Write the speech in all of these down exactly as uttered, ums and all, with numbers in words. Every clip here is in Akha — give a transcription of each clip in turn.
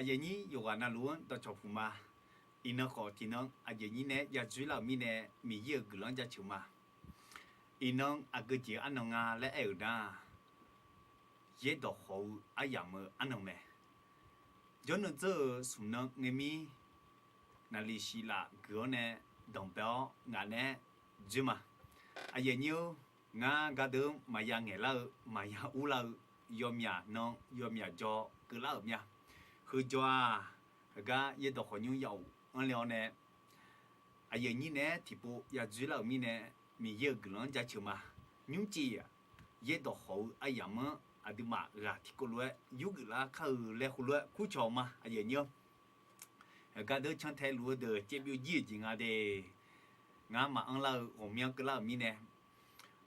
Aqyuif aqnyir yawqghaq navluf-anr dawqcawq puq ma. Iqnan khawf tiqnan aqyuif aqnyir nae-aer yadzoer lar-euq mirnae, Miqyaer-euq guiqlanq-anr jaceuq ma. Iqnan aqgeu jeq arnan nga laer aer-euq nar, yaerdawq khawf-eu aryamq-eu arnan mae. Jawrnan dzeur-eu smq nan ngae mir, naqliq shiqlaf guiq-awr nae danqbae-awr ngaq nae-aer dzoer ma. Aqyuif aqnyir-or, ngar gardeuv-anr maqya ngaeqlar-eu, maqya urlar-eu, yawmyaq nan yawmyaq jaw keuvlar-euq mir-a. Heu jaw-aq, heugar yaerdawq khawqnymr ya of anr le-awr nae, aqyuif aqnyir nae-aer tiqpov yadzoer lar-euq mirnae, Miqyaer-euq guiqlanq-anr jaceuq ma. Nymrcif-aq, yaerdawq khawf-eu aryamq-anr aqduimaf ghaq tiqkawv lof-aer yurgeuf lar kar-eu laer heulof-aer kurcawq ma, aqyuif aqnyir-or. Heugar deuq cantae luf-eu deuq caevbyov jir-euq jeq nga de. Ngar maqanr lar-eu ghawqmyanr keuvlar-euq mirnae,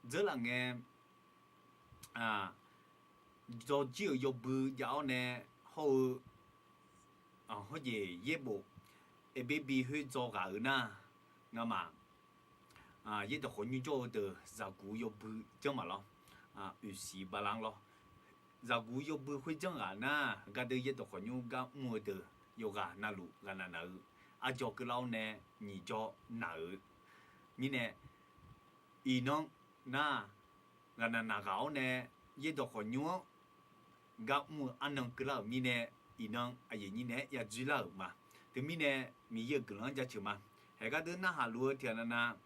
dzeurlaf ngae, dzawjir-euq yawbui jav-awr nae hawr-eu, hawrjeq yaerbof, Erbyaer bi khoer dzaw ghaq-euq nar, ngamaf yaerdawq khawqnymr jawr-eu deuq zaqguq-eu yawbui janr maq lawr. Oeqsiq bala-anr lawr. Zaqguq-eu yawbui khoer janr ghaq nar, gardeuv yaerdawq khawqnymr gar mr-eu deuq yawqghaq navluf ghaqnaq naq-eu, arjaw keuvlar-awr nae nyiq jaw naq-euq mirnae, iqnan nar, ghaqnaq naq ghaq-awr nae yaerdawq khawqnymr-anr gar mr-eu arnan keuvlar-euq mirnae, iqnan aqyuif aqnyir nae-aer yadzoer lar-euq ma. Teumirnae Miqyaer-euq guiqlanq-anr jaceuq ma. Haeq gardeuv narhaq luf-eu tiqghaq navnav,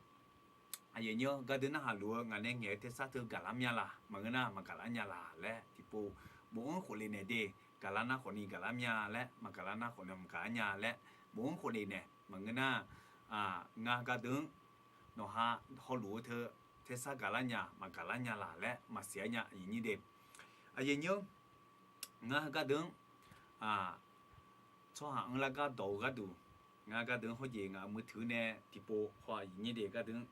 aqyuif aqnyir-or, gardeuv narhaq luf-eu ngaq nae ngaeq-eu tersar teu gaqlar mya laq, maqngeur nar maqgaqlar nya laq laer tiqpov bofanr khofle naeq de. Gaqlar nar khawfni gaqlar mya laer, maqgaqlar nar khawfni maqgaqlar nya laer bofanr khofle naeq maqngeur nar, ngar gardeuv-anr nawqha hawluf-eu teu tersar gaqlar nya maqgaqlar nya laq laer maqsiq-aer nya, aqyuif aqnyir de. Aqyuif aqnyir-or, ngar gardeuv-anr tsawrhaq anrlar gar dawq-eu gharduq, ngar gardeuv-anr hawrjeq ngaq-euq meuq teuq nae tiqpov haw, aqyuif aqnyir de, gardeuv-anr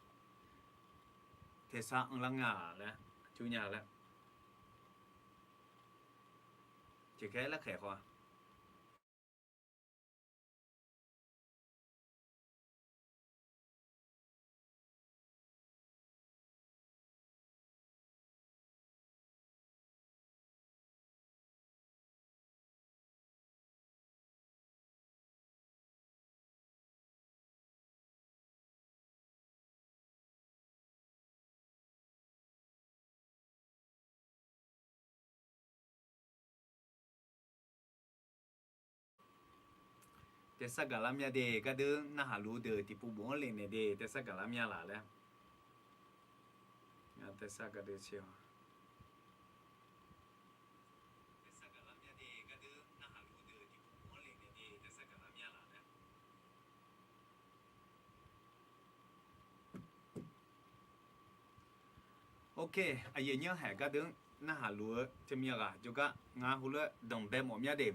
tersar anrlar nga laer, jur nya laer, tiqkhaer larkhaeq haw-a. Tersar gaqlar mya de, gardeuv narhaq luf-eu deuq tiqpov bofanr le naeq de, tersar gaqlar mya laq laer. Tersar gardeuv tser Ok, aqyuif aqnyir haeq gardeuv-anr narhaq luf-eu teumya ghaq jawrgar ngar heulof-aer danqbae mawf mya de.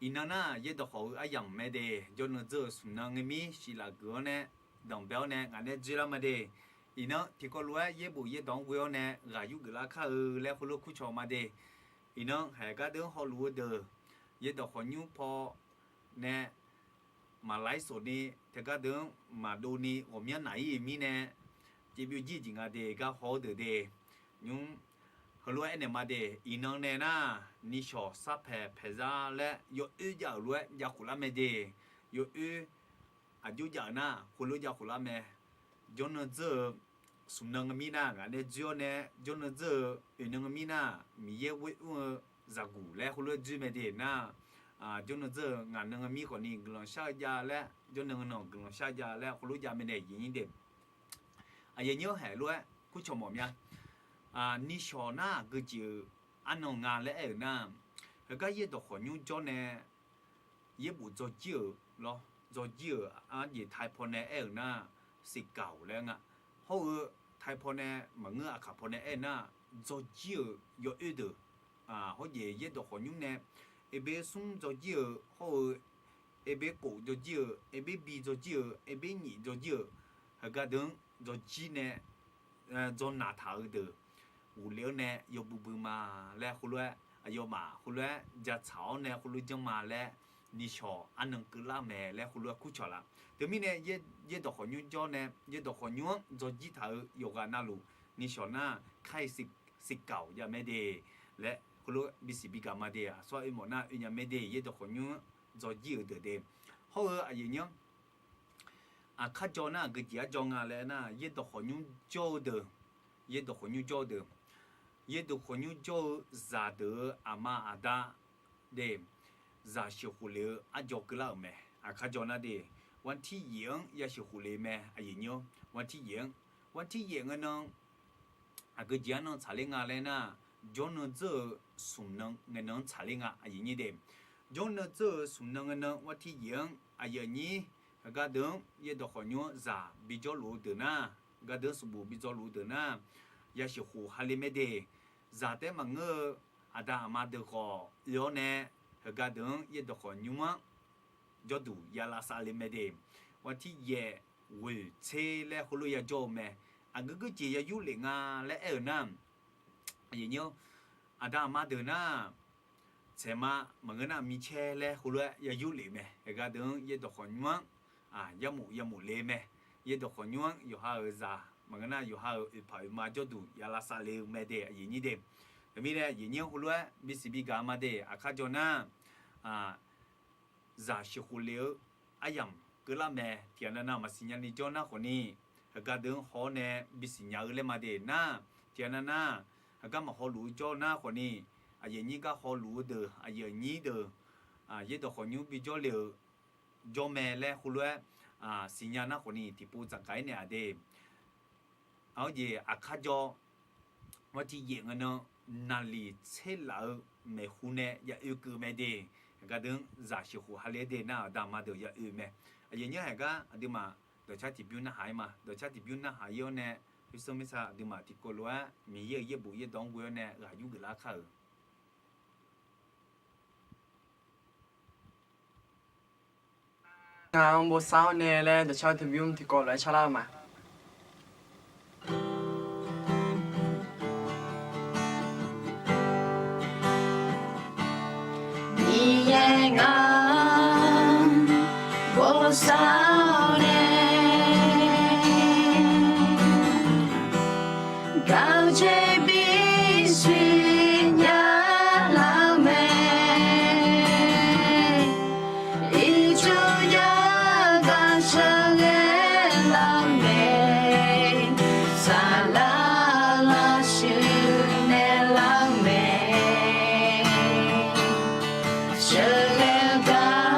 Iqnan nar, yaerdawq khawf-eu aryamq mae de, jawrnan dzeur-eu smq nan ngae mir siqlaf geuf-awr nae, danqbae-awr nae ngaq nae dzoerlar ma de. Iqnan tiqkawv lof-aer yaerbof yaerdawq-anr ghoe-awr nae ghaq yurgeuf lar kar-eu laer heulof-aer kurcawq ma de. Iqnan haeq gardeuv-anr hawluf-eu deuq, yaerdawq khawqnymr paw nae maqlaiv sof ni, teugar deuq-anr maqdov ni ghawqmyanr naq-ir-euq mirnae, caevbyov jir-eu jeq nga de, gar haw-eu deuq de. Nymr heulof-aer aernaeq ma de, iqnan nae nar, nishawq sarpaeq paeqzar laer yawoer jav-euq lof-aer jav khof lar mae de. Yawoer aqjox jav-euq nar, khoerlof jav khof lar mae. Jawrnan dzeur-eu smq nan ngae mir nar, ngaq nae dzoer-awr nae, jawrnan dzeur-eu oeq nan ngae mir nar, Miqyaer ghoer mr-eu zaqguq laer heulof-aer dzoer mae de nar, jawrnan dzeur-eu ngaq nan ngae mir khawfni guiqlanq shar-eu jav laer, jawrnan nanq guiqlanq shar-eu jav laer heulof jav mae nae aqyuif aqnyir de. Aqyuif aqnyir-anr haeq lof-aer kurcawq mawf mya. Nishawq nar geujeq-euq arnan nga laer aer-euq nar, heugar yaerdawq khawqnymr jawr nae yaerbof dzawjir-euq lawr, dzawjir-euq arjeq taipaw nae aer-euq nar, siqkaq-awq laer nga. Hawr-eu taipaw nae maqngeur, aqkaq paw nae aer-eu nar, dzawjir-euq yawoer deuq, hawrjeq yaerdawq khawqnymr nae, Eqber smr dzawjir-euq hawr-eu, Eqber khof dzawjir-euq, Eqber bi dzawjir-euq, Eqber nyif dzawjir-euq, heugar deuq-anr dzawjir nae dzawrnaq taq-eu deuq, ghofle-awr nae yawbui bui ma laer heulof-aer, aqyawfmaf heulof-aer jatsaq-awr nae heulof janr ma laer, nishawq arnan keuvlar mae laer heulof-aer kurcawq laf. Teumirnae yaerdawq khawqnymr jawr nae, yaerdawq khawqnymr-anr dzawjir taq-euq yawqghaq navluf, nishawq nar kar-iq siqkaq-awq jav mae de laer khoerlof bisiq bigaq ma de. Aqsur-aq oe mawf nar oe nya mae de, yaerdawq khawqnymr dzawjir-euq deuq de. Hawr-eu aqyuif nyir-anr, aqkar jaw nar aqgeujeq-aer jaw nga laer nar, yaerdawq khawqnymr jawr-eu deuq, yaerdawq khawqnymr jawr-eu deuq, yaerdawq khawqnymr jawr-eu zaqdeuq-euq aqma aqda de, zaq sheuqkhof lef-eu arjaw keuvlar-euq mae. Aqkar jaw nar de, วันที่ยี่สิบ-anr ya sheuqkhof le mae, aqyuif nyir-anr. วันที่ยี่สิบ-anr, วันที่ยี่สิบ ngae nan, aqgeujeq arnan tsaqler nga laer nar, jawrnan dzeur-eu smq nan ngae nan-anr tsaqler nga, aqyuif nyir de. Jawrnan dzeur-eu smq nan ngae nan วันที่ยี่สิบ-anr aqyuif aqnyir, heugar deuq-anr yaerdawq khawqnymr-anr zaq bijawr luf-eu deuq nar, heugar deuq-anr smqbuq bijawr luf-eu deuq nar, ya sheuqkhof ha le mae de. Zaq taef-aer maqngeur-eu aqda aqma deuq khawf oe-awr nae, heugar deuq-anr yaerdawq khawqnymr-anr jawrduq ya lavsav le mae de. วันที่ยี่สิบ ghoeq tser laer heulof ya jawr-eu mae. Aqgeu geujeq ya yurlef nga laer aer-euq nar, aqyuif nyir-anr, aqda aqma deuq nar, tsaeqma maqngeur nar micaer laer heulof-aer ya yurlef mae. Heugar deuq-anr yaerdawq khawqnymr-anr yarmof yamof le mae. Yaerdawq khawqnymr-anr yawqha-euq zaq maqngeur nar yawqha-euq oeqpaq oeqma jawrduq ya lavsav le-eu mae de, aqyuif nyir de. Teumirnae aqyuif nyir-anr heulof-aer bisiq bigaq ma de. Aqkar jaw nar, zaq sheuqkhof le-eu aryamq keuvlar mae. Tiqghaq nav nav maqsiq nya ni jawr nar khawfni, heugar deuq-anr haw-awr nae bisiq nya-eu laer ma de nar, tiqghaq nav nav heugar maqhaw luf-eu jawr nar khawfni, aqyuif aqnyir gar haw luf-eu deuq, aqyuif aqnyir deuq, yaerdawq khawqnymr bijawr le-euq jawr mae laer heulof-aer siqnya nar khawfni tiqpov tsafgaq-aer naeq-aq de. Aqjeq aqkar jaw วันที่ยี่สิบ ngae nan, naqliq tserlaf-eu maeqhu nae ya oekeuv mae de. Heugar deuq-anr zaq sheuqkhof ha le-aer de nar, aqda aqma deuq ya oe mae. Aqyuif nyir haiq gar aqduimaf dawqcar tiqbymr narhaq-ir ma. Dawqcar tiqbymr narhaq-ir-awr nae, khoersanr mirtsa aqduimaf tiqkawv lof-aer Miqyaer-euq yaerbof yaerdawq-anr ghoe-awr nae ghaq yur geuflar kar-euq. Ngaq-anr bosav-awr nae laer dawqcar tiqbymr tiqkawv lof-aer carlar-eu ma. Miqyaer ngaq-anr bosav-awr nae, gawqjeq bisiq nya lar mae. Ircuf yagaq sheuqghae lar mae. Saqlaq lavshuif naeq lar mae. Sheuqghae gar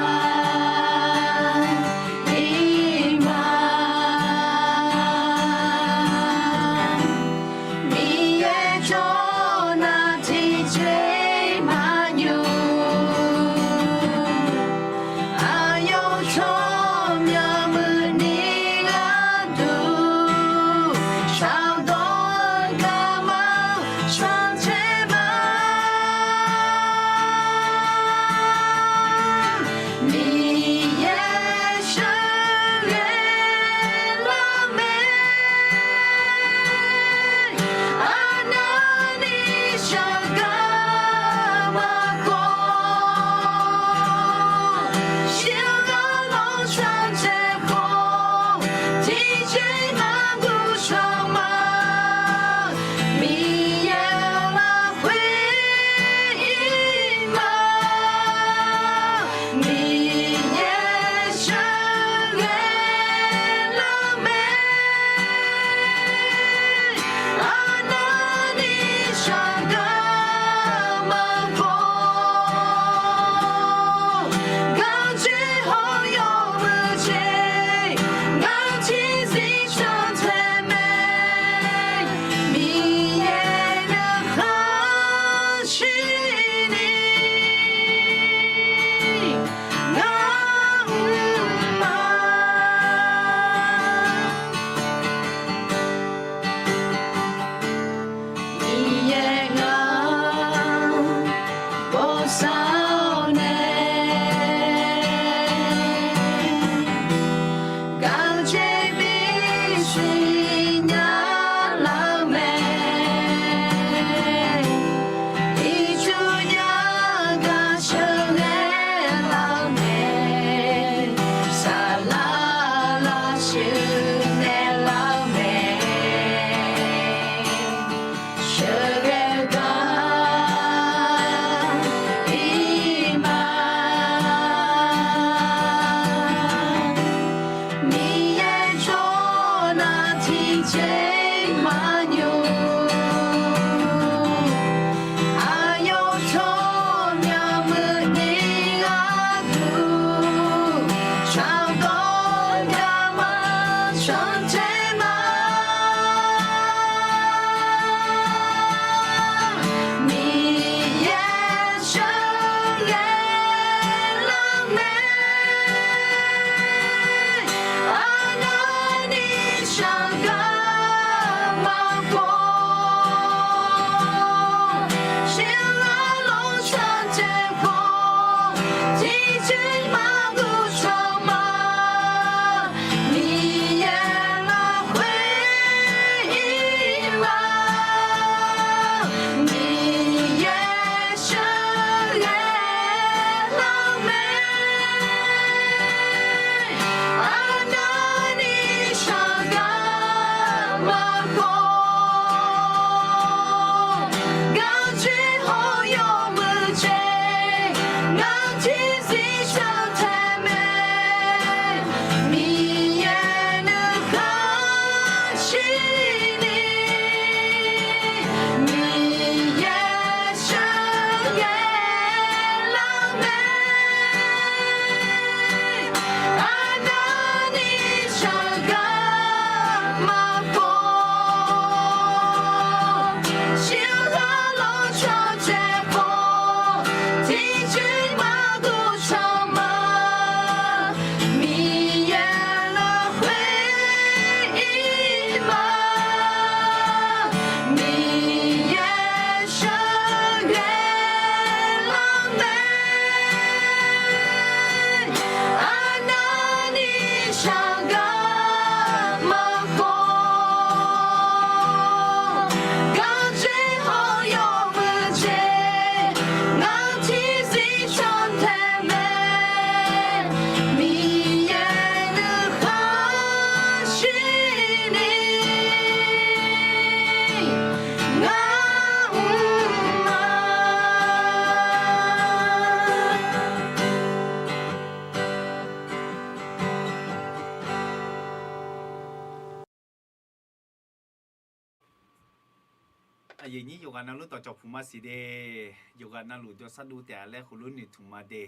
Iqnyir yawqghaq navluf dawqcawq puq ma siq de, yawqghaq navluf jawrsar dov taef-a laer heulof noeqtmq ma de.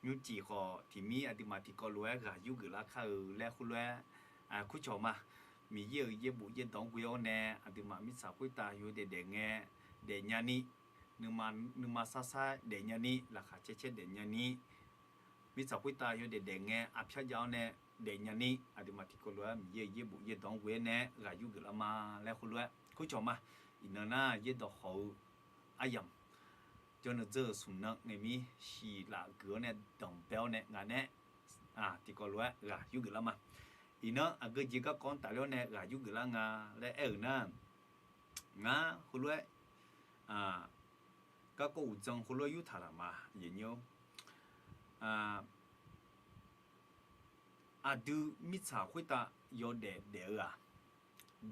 Nymrcif khawf tiqmir aqduimaf tiqkawv lof-aer ghaq yurgeuf lar kar-eu laer heulof-aer kurcawq ma. Miqyaer-euq yaerbof yaerdawq-anr ghoe-awr nae aqduimaf mirtsaq khoertav yawdaef daef ngae daefnya ni, nuima sar sar daefnya ni, laqkhaq caer caer daefnya ni, mirtsaq khoertav yawdaef daef ngae arpyar jav-awr nae daefnya ni, aqduimaf tiqkawv lof-aer Miqyaer-euq yaerbof yaerdawq-anr ghoe-awr nae ghaq yurgeuf lar ma laer heulof-aer kurcawq ma. Iqnan nar yaerdawq hawq-eu aryamq jawrnan dzeur-euq smq nan ngaeq mir shiq laf geuf-awr nae danqbae-awr nae ngaq nae tiqkawv lof-aer ghaq yurgeuf lar ma. Iqnan aqgeujeq garkawv-anr tafler-awr nae ghaq yurgeuf lar nga laer aer-euq nar, ngar heulof-aer garkawv uqdzan heulof-aer yurtaq laq ma. Aqdui mirtsaq khoertav yawdaef daef-eu-aq,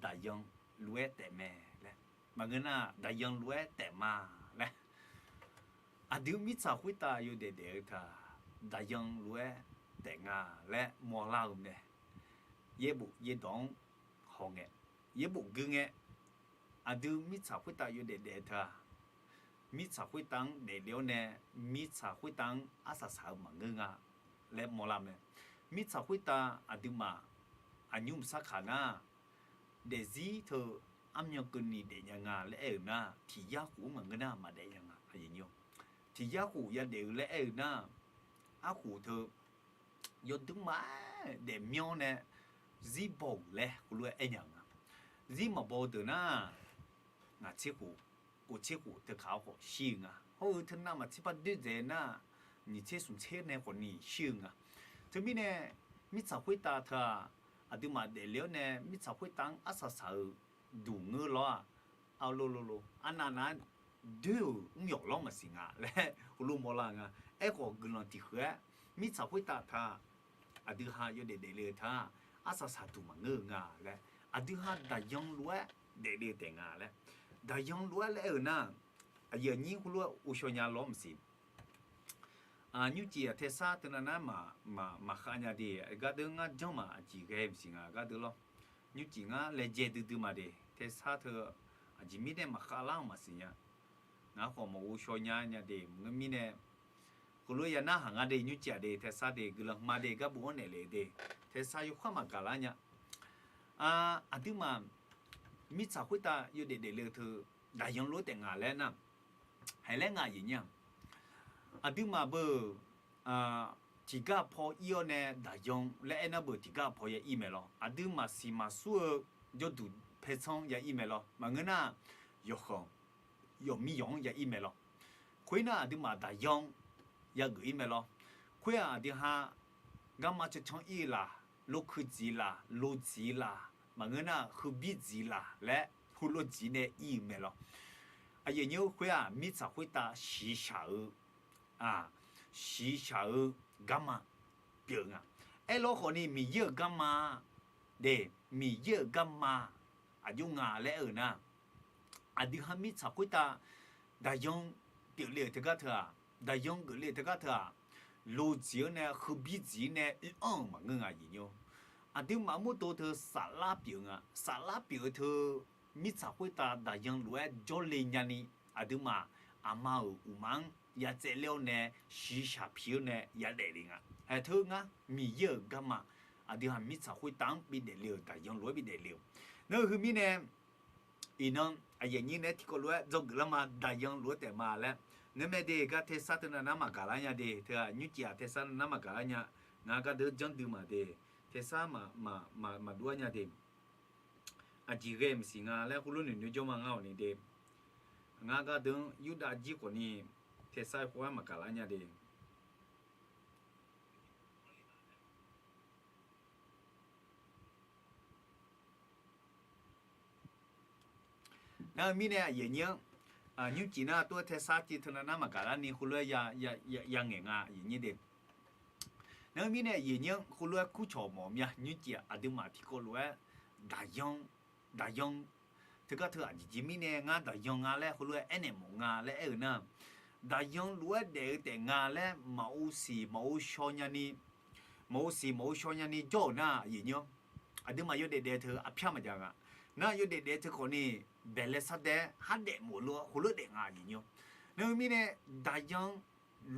daqyan lof-aer taef mae laer. Maqngeur nar, daqyan lof-aer taef ma laer. Aqdui mirtsaq khoertav yawdaef daef-eu teu-aq, daqyan lof-aer taef nga laer mawrlar-eu mae. Yaerbof yaerdawq-anr hawngae, yaerbof gui ngae, aqdui mirtsaq khoertav yawdaef daef-eu teu-aq, mirtsaq khoertav-anr daefle-awr nae, mirtsaq khoertav-anr arsaq saq-eu maqngeur nga laer mawrlar mae. Mirtsaq khoertav aqduimaf aqnymr mqsar kaq nar, daefzir teu armyan keuvni daefnya nga laer aer-euq nar, tiq yar khof-anr maqngeur nar maqdaef nya nga. Tiq yar khof yadaef-eu laer aer-eu nar, arkhof teu yawdmr ma-aer daefmyanr nae zir baw-euq laer heulof-aer aer nya-eu nga. Zir maqbaw-eu deuq nar, ngaq tser khof, kof tser khof teu kaq-awr khawf shir-eu nga. Hawr-eu teunav maqtser par doer dzaeq nar, nyiq tser smq tser nae khawfni shir-eu nga. Teumirnae mirtsaq khoertav teu-aq, aqduimaf daefle-awr nae mirtsaq khoertav-anr arsaq saq-eu duq ngeur lawr-aq, arlor lor lor arnav nav-aer doer-euq mr yawq lawr maqsiq nga laer heulof mawrlar nga. Aerkhawf guiqlanq tiq huiq-aer mirtsaq khoertav teu-aq, aqdui ha yawdaef daefle-eu teu-aq, arsaq saq duq maqngeur-eu nga laer, aqdui ha daqyan lof-aer daefle-eu taef nga laer, daqyan lof-aer laer aer-eu nar, aqyuif aqnyir heulof-aer ghovshaw nya lawr maqsiq. Nymrcif-aq taesar teunav nar maqkhav nya de, gardeur ngar janr maq aqjeq ghae maqsiq nga gardeur lawr. Nymrcif ngar laejae duidui ma de, taesar teu aqjeq mirnae maqkhav lar-eu maqsiq nya. Ngar khawf maqghovshaw nya nya de, maqngeur mirnae heulof-aer ya narhaq nga de, nymrcif-aq de, taesar de, guiqlanq ma de, garbof-anr naeqle de, taesar yawkhav maqgaq lar nya. Aqduimaf mirtsaq khoertav yawdaef daefle-eu teu daqyan lof-aer taef nga laer nar, haiq laer nga aqyuif nyir-aq, aqduimaf beu tiqgar paw ir-awr nae daqyan laer aernar beu tiqgar paw ya ir mae lawr. Aqduimaf siq maqsur-eu jawrduq paertsanr ya ir mae lawr. Maqngeur nar, yawqkhanq yawqmir yawq-anr ya ir mae lawr. Khoernar aqduimaf daqyan yageuf ir mae lawr. Khoer-aq aqdui ha garma cancan ir-eu laq, lokui dziq laq, lodziq laq, maqngeur nar heubir dziq laq laer heulof dziq nae ir-eu mae lawr. Aqyuif aqnyir khoer-aq mirtsaq khoertav shiqshaq-eu shiqshaq-eu garma pyeuf nga. Aerlawr khawfni Miqyaer-euq garma de, Miqyaer-euq garma aqjox nga laer aer-eu nar, aqdui ha mirtsaq khoertav daqyan pyeufle-euq teugar teu-aq, daqyan geufle-euq teugar teu-aq, lodziq-anr nae heubir dziq nae oe-anr-euq maqngeur nga aqyuif nyir-or. Aqduimaf mawrdo teu saflar pyeuf nga. Saflar pyeuf-eu teu mirtsaq khoertav daqyan lof-aer jawrle nyani, aqduimaf aqma-euq uqma-anr ya tsaevler-awr nae shiqshaq pi-awr nae ya daefle nga. Haeq teu ngar Miqyaer-euq garma aqdui ha mirtsaq khoertav-anr bidaef le-euq daqyan lof-aer bidaef le-euq. Nar-eu heu mirnae iqnan aqyuif aqnyir nae tiqkawv lof-aer dzawgeuf lar ma, daqyan lof-aer taef ma laer. Ngar mae de gar taesar teunav nar maqgaq lar nya de, teu-aq nymrcif-aq taesar nar maqgaq lar nya. Ngar gardeuq janrdui ma de, taesar maqdov-ar nya de. Aqjeq ghae maqsiq nga laer heulof noeqnoeq jawr ma ngar awq ni de. Ngar gardeuq-anr yurdav jir khawfni taesar khof-aer maqgaq lar nya de. Nar-eu mirnae aqyuif aqnyir-anr, nymrcif nar tov-aer taesar civ teunav nar maqgaq larni heulof-aer ya ngaeq nga aqyuif aqnyir de. Nar-eu mirnae aqyuif aqnyir-anr heulof-aer kurcawq mawf mya nymrcif-aq aqduimaf tiqkawv lof-aer daqyan, daqyan teugar teu aqjeq jeq mirnae ngar daqyan nga laer heulof-aer aernaeq mawf nga laer aer-eu nar, daqyan lof-aer daef-eu taef nga laer maqghov siq maqghov shaw nyani, maqghov siq maqghov shaw nyani jawr-euq nar aqyuif aqnyir-anr aqduimaf yawdaef daef teu arpyar maqjav nga. Nar yawdaef daef teu khawfni baeqlaeq sardaev-aer hardaef mawf-eu lof-aer heulof-aer daef nga aqyuif nymr. Nar-eu mirnae, daqyan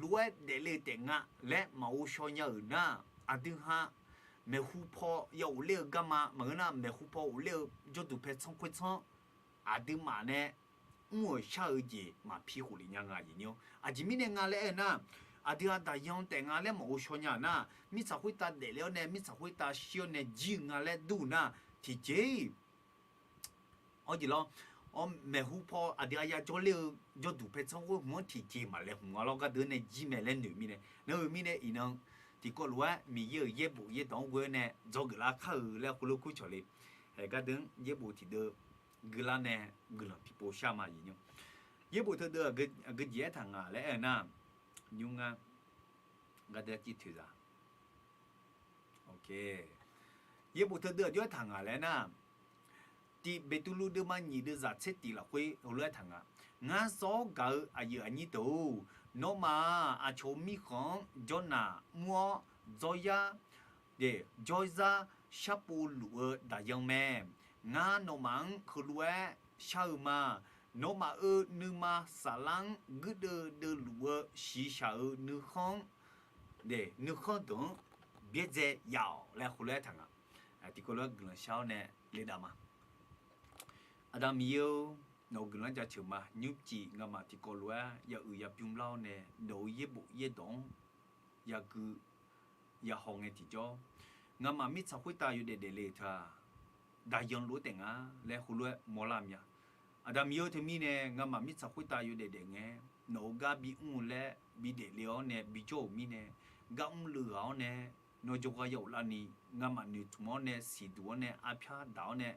lof-aer daefle-eu taef nga laer maqghov shaw nya-euq nar, aqdui ha maeqhu paw ya ghofler-eu garma maqngeur nar, maeqhu paw ghofler-eu jawrduq pae tsanr khoertsanr aqduimaf nae mr-euq shar-eu jeq maqpi khof lef nya nga aqyuif nymr. Aqjeq mirnae nga laer aer-eu nar, aqdui ha daqyan taef nga laer maqghov shaw nya-euq nar, mirtsaq khoertav daefle-awr nae mirtsaq khoertav shir-awr nae jir-eu nga laer dur-eu nar, tiqjeq-iq Awr jeq lawr, maeqhu paw aqdui-a ya jawrler-eu jawrduq pae tsanr khoer hmq-anr tiqjeq maqlaeqhmq nga lawr, gardeuv nae jir mae laer noeq mirnae. Nar-eu mirnae iqnan tiqkawv lof-aer Miqyaer-euq yaerbof yaerdawq-anr ghoe-awr nae dzawgeuf lar kar-eu laer heulof kur cawq le. Ae, gardeuv-anr yaerbof tiqdeuv guilar nae guiqlanq tiqpov shar ma aqyuif nymr. Yaerbof teudeuv aqgeu jeq aertaq nga laer aer-eu nar, nymr ngar gardeuv-a civ toeqzaq. Yaerbof teudeuv aqjox aertaq nga laer nar, tiq Beqtuvluv deuvma nyiq deuvzaq tser tiq lafkhoer heulof-aer taq nga. Ngar sawr-awr gaq-eu aqyuif aqnyir deuq-or, nawmaf-aq aqcawq-eu mirkhanq-anr jawrnaq mr-awr, jawryar, jawrzar sharpov luf-eu daqyan mae. Ngar nawmaf-anr heulof-aer shar-eu ma. Nawmaf-euq nuima saflar-anr guirdeuv deuvluf-eu shiqshaq-eu nuikhanr, nuikhanr deuq-anr byaerdzae yaf-awq laer heulof-aer taq nga. Tiqkawv lof-aer guiqlanq shar-awr nae ledav ma. Aqda Miqyaer-or, nawq-euq guiqlanq-anr jaceuq ma. Nymrcif ngamaf tiqkawv lof-aer ya uiq ya bymr lar-awr nae nawq-euq yaerbof yaerdawq-anr yagui yahaw ngae tiqjawr, ngamaf mirtsaq khoertav yawdaef daefle-euq teu-aq, daqyan lof-aer taef nga laer heulof-aer mawrlar mya. Aqda Miqyaer-or, teumirnae ngamaf mirtsaq khoertav yawdaef daef ngae, nawq-euq gar bimr-eu laer bidaef le-awr nae bijawr-euq mirnae, gar mrluiv ghaq-awr nae nawr jawrgar ya ghoflarni, ngamaf noeqtmq-awr nae siqduq-awr nae arpyar daq-awr nae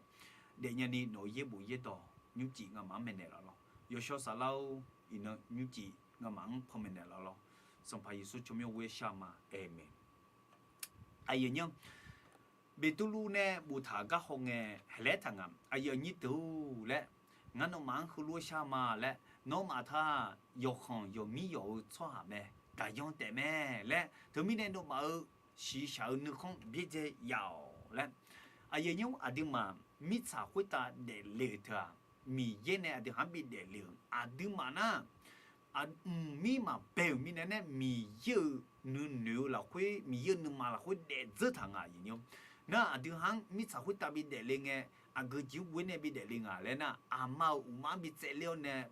daefnya ni nawq-euq yaerbof yaerdawq nymrcif ngamaf-anr maeqnaeq laf lawr. Yawshawr Saflar-or, iqnan nymrcif ngamaf-anr panmaeq naeq laf lawr. Sanqpaq Yeqsur tsawrmyanr ghoer shar ma. Aeqmeq. Aqyuif aqnyir-anr, Beqtuvluv nae boftaq gar hawngae haeqlaer taq nga. Aqyuif aqnyir deuq-or laer, ngar nawmaf-anr heulof-aer shar ma laer, nawmaf taq yawqkhanq yawqmir yawq-eu tsawrhaq mae, daqyan taef mae laer, teumirnae nawmaf-euq shiqshaq-eu nuikhanr byaerdzae yaf-awq laer. Aqyuif aqnyir-anr, aqduimaf mirtsaq khoertav daefle-euq teu-aq, Miqyaer nae aqdui ha-anr bidaef le-euq aqduimaf nar, mqmir maqbae-euq mirnae nae Miqyaer-euq nuinoeq-eu lafkhoer, Miqyaer-euq nuima lafkhoer daef dzeur taq nga aqyuif aqnyir-anr. Nar aqdui ha-anr mirtsaq khoertav bidaef le ngae, aqgeu jeq-anr ghoe nae bidaef le nga laer nar, aqma-euq uqma-anr bitsaevler-awr nae,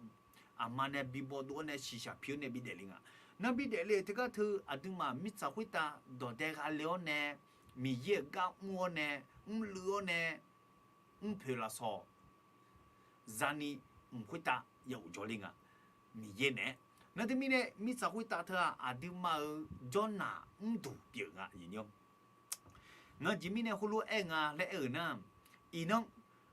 aqma nae bibaw dov-awr nae shiqshaq pi-awr nae bidaef le nga. Nar bidaef le-euq teugar teu aqduimaf mirtsaq khoertav dawqdae gha le-awr nae, Miqyaer-euq gar mr-awr nae, mrluiv-awr nae, mrpoeq lafsawq zani mq khoertav ya uq jawrler nga. Miqyaer naeq-aer nar teumirnae mirtsaq khoertav teu-aq, aqduimaf-euq jawrnaq mrduq pyeuf nga aqyuif aqnyir-anr. Ngar jeq mirnae heulof-aer aer nga laer aer-euq nar, iqnan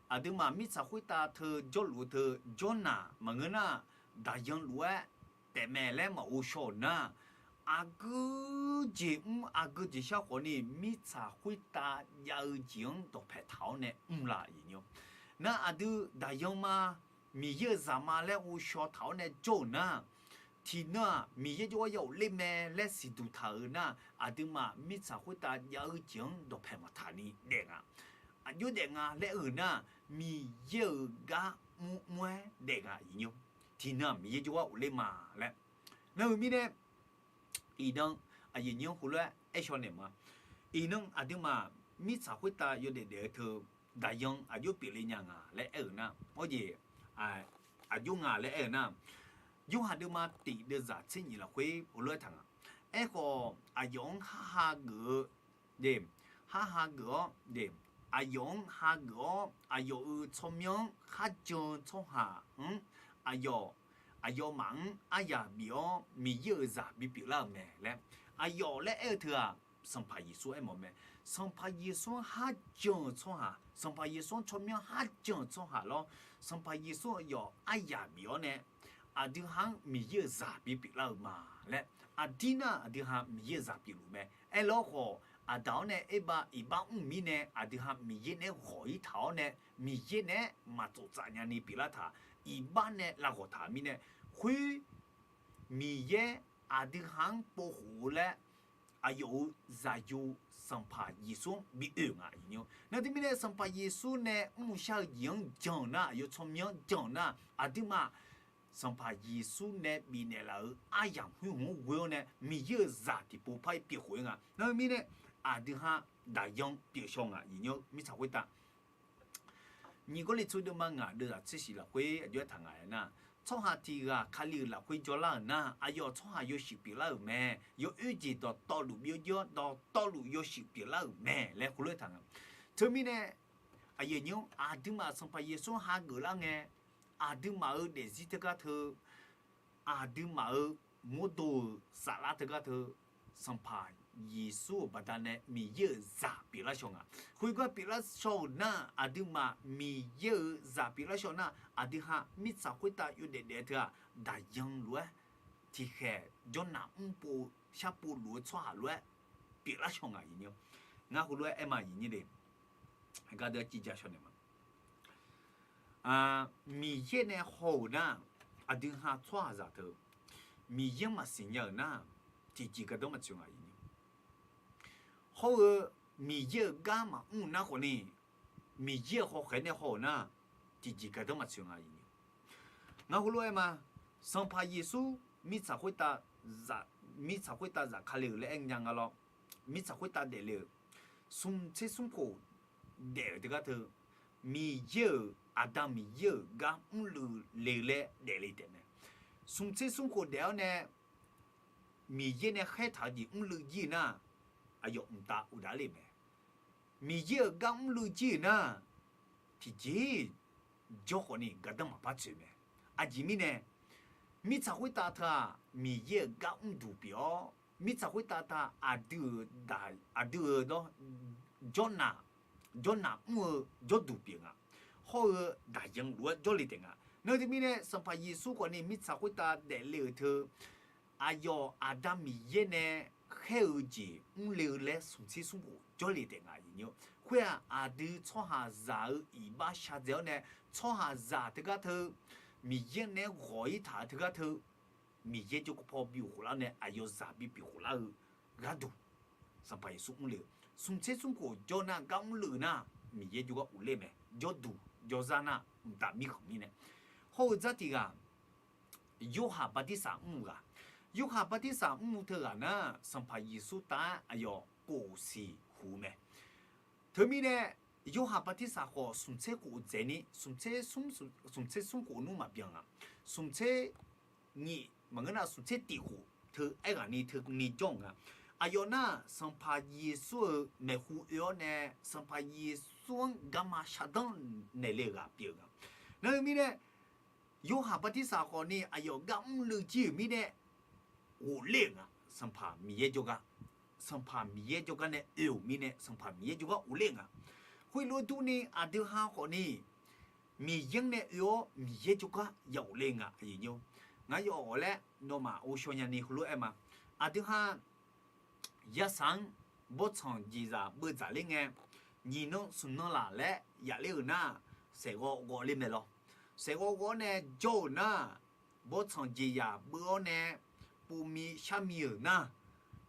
aqduimaf mirtsaq khoertav teu jawrluf-eu teu jawrnaq maqngeur nar, daqyan luf-aer taef mae laer maqghov shaw-euq nar, aqgeu jeq mr aqgeu jeq shar khawf ni mirtsaq khoertav jav-eu jeq-anr dawqpae taq-awr nae mrla aqyuif aqnyir-anr. Nar aqdui daqyan ma, Miqyaer-euq zaq ma laer ghovshaw taq-awr nae jawr-euq nar, tiqnan-aq Miqyaer jawrgar ya ghofler mae laer siqduq taq-euq nar, aqduimaf mirtsaq khoertav jav-eu jeq-anr dawqpae maqtaq ni daef nga. Aqjox daef nga laer aer-euq nar, Miqyaer-euq gar mrmr-aer daef nga aqyuif aqnyir-anr. Tiqnan-aq Miqyaer jawrgar ghofler ma laer. Nar-eu mirnae, iqnan aqyuif aqnyir-anr heulof-aer aer shaw naeq ma. Iqnan aqduimaf mirtsaq khoertav yawdaef daef-eu teu daqyan aqjox pyeufle nya nga laer aer-euq nar, awr jeq aqjox nga laer aer-euq nar, Yorhaq deuvma tiq deuvzaq tser nyif lafkhoer heulof-aer taq nga. Aerkhawf, aqyawf-anr harha geuf-eu, harha geuf-awr, aqyawf-anr hageuf-awr, aqyawf-euq tsawrmyanr-anr kharjan-eu tsawrhaq-anr, aqyawf, aqyawfmaf-anr aryaq bif-awr Miqyaer-euq zaq bipyeuf lar-euq mae laer, aqyawf laer aer-eu teu-aq, Sanqpaq Yeqsur aermawf mae. Sanqpaq Yeqsur-anr kharjan-euq tsawrhaq, Sanqpaq Yeqsur-anr tsawrmyanr kharjan-euq tsawrhaq lawr, Sanqpaq Yeqsur aqyawf aryaq bif-awr nae aqdui ha-anr Miqyaer-euq zaq bipyeuf lar-euq ma laer, aqdir nar aqdui ha Miqyaer-euq zaq pyeufluf mae. Aerlawr khawf, Aqdaq-awr nae Erbav iqbax mr mirnae aqdui ha Miqyaer naeq-aer ghawq-ir taq-awr nae, Miqyaer naeq-aer maqtsoftsaf nyani pyeuflar taq, iqbax nae lavghawq taq mirnae, khoer Miqyaer aqdui ha-anr povkhof-eu laer aqyawf-euq zaqyo Sanqpaq Yeqsur-anr bi oe-euq nga. Nar teumirnae Sanqpaq Yeqsur nae mrshar-eu jeq-anr jan-euq nar, aqyawf tsawrmyanr jan-euq nar, aqduimaf Sanqpaq Yeqsur nae bifnaeq laf-euq aryamq khoer hmq-anr ghoe-awr nae Miqyaer-euq zaq tiqpov par-aer pyeuf khof-aer nga. Nar teumirnae aqdui ha daqyan pyeuf shaw nga. Aqyawf nymr mirtsaq khoertav Nyiq Gawrliqtu deuvma ngaq deuvzaq tser shif lafkhoer aqjox-aer taq ngaq-aer nar, tsawrhaq tiq ghaq Kali-euq lafkhoer jawrlar-euq nar, aqyawf tsawrhaq yawshuif pyeuflar-euq mae. Yawoer jeq dawqtawvluf byovjir-awr, dawqtawvluf yawshuif pyeuflar-euq mae laer heulof-aer taq nga. Teumirnae aqyuif aqnyir-anr aqduimaf Sanqpaq Yeqsur-anr hageuf lar ngae, aqduimaf-euq daefzir teugar teu, aqduimaf-euq mawrdo-euq saflar teugar teu, Sanqpaq Yeqsur-euq baqdanae Miqyaer-euq zaq pyeuflar shaw nga. Khoergar pyeuflar shaw-euq nar, aqduimaf Miqyaer-euq zaq pyeuflar shaw nar, aqdui ha mirtsaq khoertav yawdaef daef teu-aq, daqyan lof-aer tiqkhaeq jawrnaq mrpov sharpov luf-eu tsawrhaq lof-aer pyeuflar shaw nga. Ngar heulof-aer aer ma, aqyuif aqnyir de, gardeuv-aer civ ja shaw naeq ma. Miqyaer nae haw-euq nar, aqdui ha tsawrhaqzaq teu Miqyaer-anr maqsiq nya-euq nar, tiqjeq gardanr maqtsoeq nga. Hawr-eu Miqyaer-euq gar maqmr-eu nar khawfni, Miqyaer-euq hawkhaeq nae haw-euq nar, tiqjeq gardanr maqtsoeq nga. Ngar heulof-aer ma, Sanqpaq Yeqsur mirtsaq khoertav zaf, mirtsaq khoertav zafkale-euq laer aer nya nga lawr. Mirtsaq khoertav daefle-euq, smq tser smr khof daef-euq teugar teu, Miqyaer-euq, Aqda Miqyaer-euq gar mrluiv le-eu laer daefle taef mae. Smq tser smr khof daef-awr nae Miqyaer nae khaertaq-eu jeq mrluiv jir-euq nar, aqyawf mqtav uqdaf le mae. Miqyaer-euq gar mrluiv jir-euq nar, tiqjeq jawr khawfni gardanr maqpar tsoeq mae. Aqjeq mirnae, mirtsaq khoertav teu-aq Miqyaer-euq gar mrduq pyeuf-awr, mirtsaq khoertav teu-aq aqdui-euq daq, aqdui-euq dawr, jawrnaq, jawrnaq mr-eu jawrduq pyeuf nga. Hawr-eu daqyan lof-aer jawrle taef nga. Nar teumirnae Sanqpaq Yeqsur khawfni mirtsaq khoertav daefle-euq teu, aqyawf Aqda Miqyaer nae khaer-eu jeq mrle-eu laer smq tser smr khof jawrle taef nga. Khoer-aq aqdui tsawrhaqzaq-euq iqbax shadzae-awr nae, tsawrhaqzaq teugar teu, Miqyaer nae ghawq-ir taq-eu teugar teu, Miqyaer jawrgar paw bi khof lar-awr nae aqyawf zaq bipyeuf khof lar-eu gharduq, Sanqpaq Yeqsur mrle-eu, smq tser smr khof jawr nar gar mrluiv nar, Miqyaer jawrgar ghofler mae. Jawrduq jawrzar nar mqtav mirkhanq mirnae. Hawr-eu dzar tiq ghaq, Yorhaq Bartirsaq mr-eu ghaq. Yorhaq Bartirsaq mr-eu teughaq nar, Sanqpaq Yeqsur tav-aer aqyawf kof siq huq-eu mae. Teumirnae, Yorhaq Bartirsaq khawf smq tser khof dzaeqni, smq tser smr, smq tser smr khof nmr maqbyan nga. Smq tser nyif maqngeur nar, smq tser tiq khof teu aerghaqni teu ni jawr-euq nga. Aqyawf nar, Sanqpaq Yeqsur-euq maeqhu oe-awr nae, Sanqpaq Yeqsur-anr garma shardanr naeqle-eu ghaq pyeuf-eu nga. Nar-eu mirnae, Yorhaq Bartirsaq khawfni aqyawf gar mrluiv jir-euq mirnae ghofler-euq nga. Sanqpaq Miqyaer jawrgar, Sanqpaq Miqyaer jawrgar nae oe-euq mirnae Sanqpaq Miqyaer jawrgar ghofler-euq nga. Khoerlof-aer durni aqdui ha khawfni Miqyaer nae oe-awr Miqyaer jawrgar ya ghofler nga. Ngar yawf ghawf laer nawmaf ghovshaw nyani heulof-aer ma. Aqdui ha yasaq-anr bawrtsanq jeqzaq beudzaq ler ngae, nyiq nan smq nan laf laer yaf ler-euq nar, saeqghawv ghawv ler mae lawr. Saeqghawv ghawv-awr nae jawr-euq nar, bawrtsanq jeqzaq beuv-awr nae, povmi sharmi-euq nar,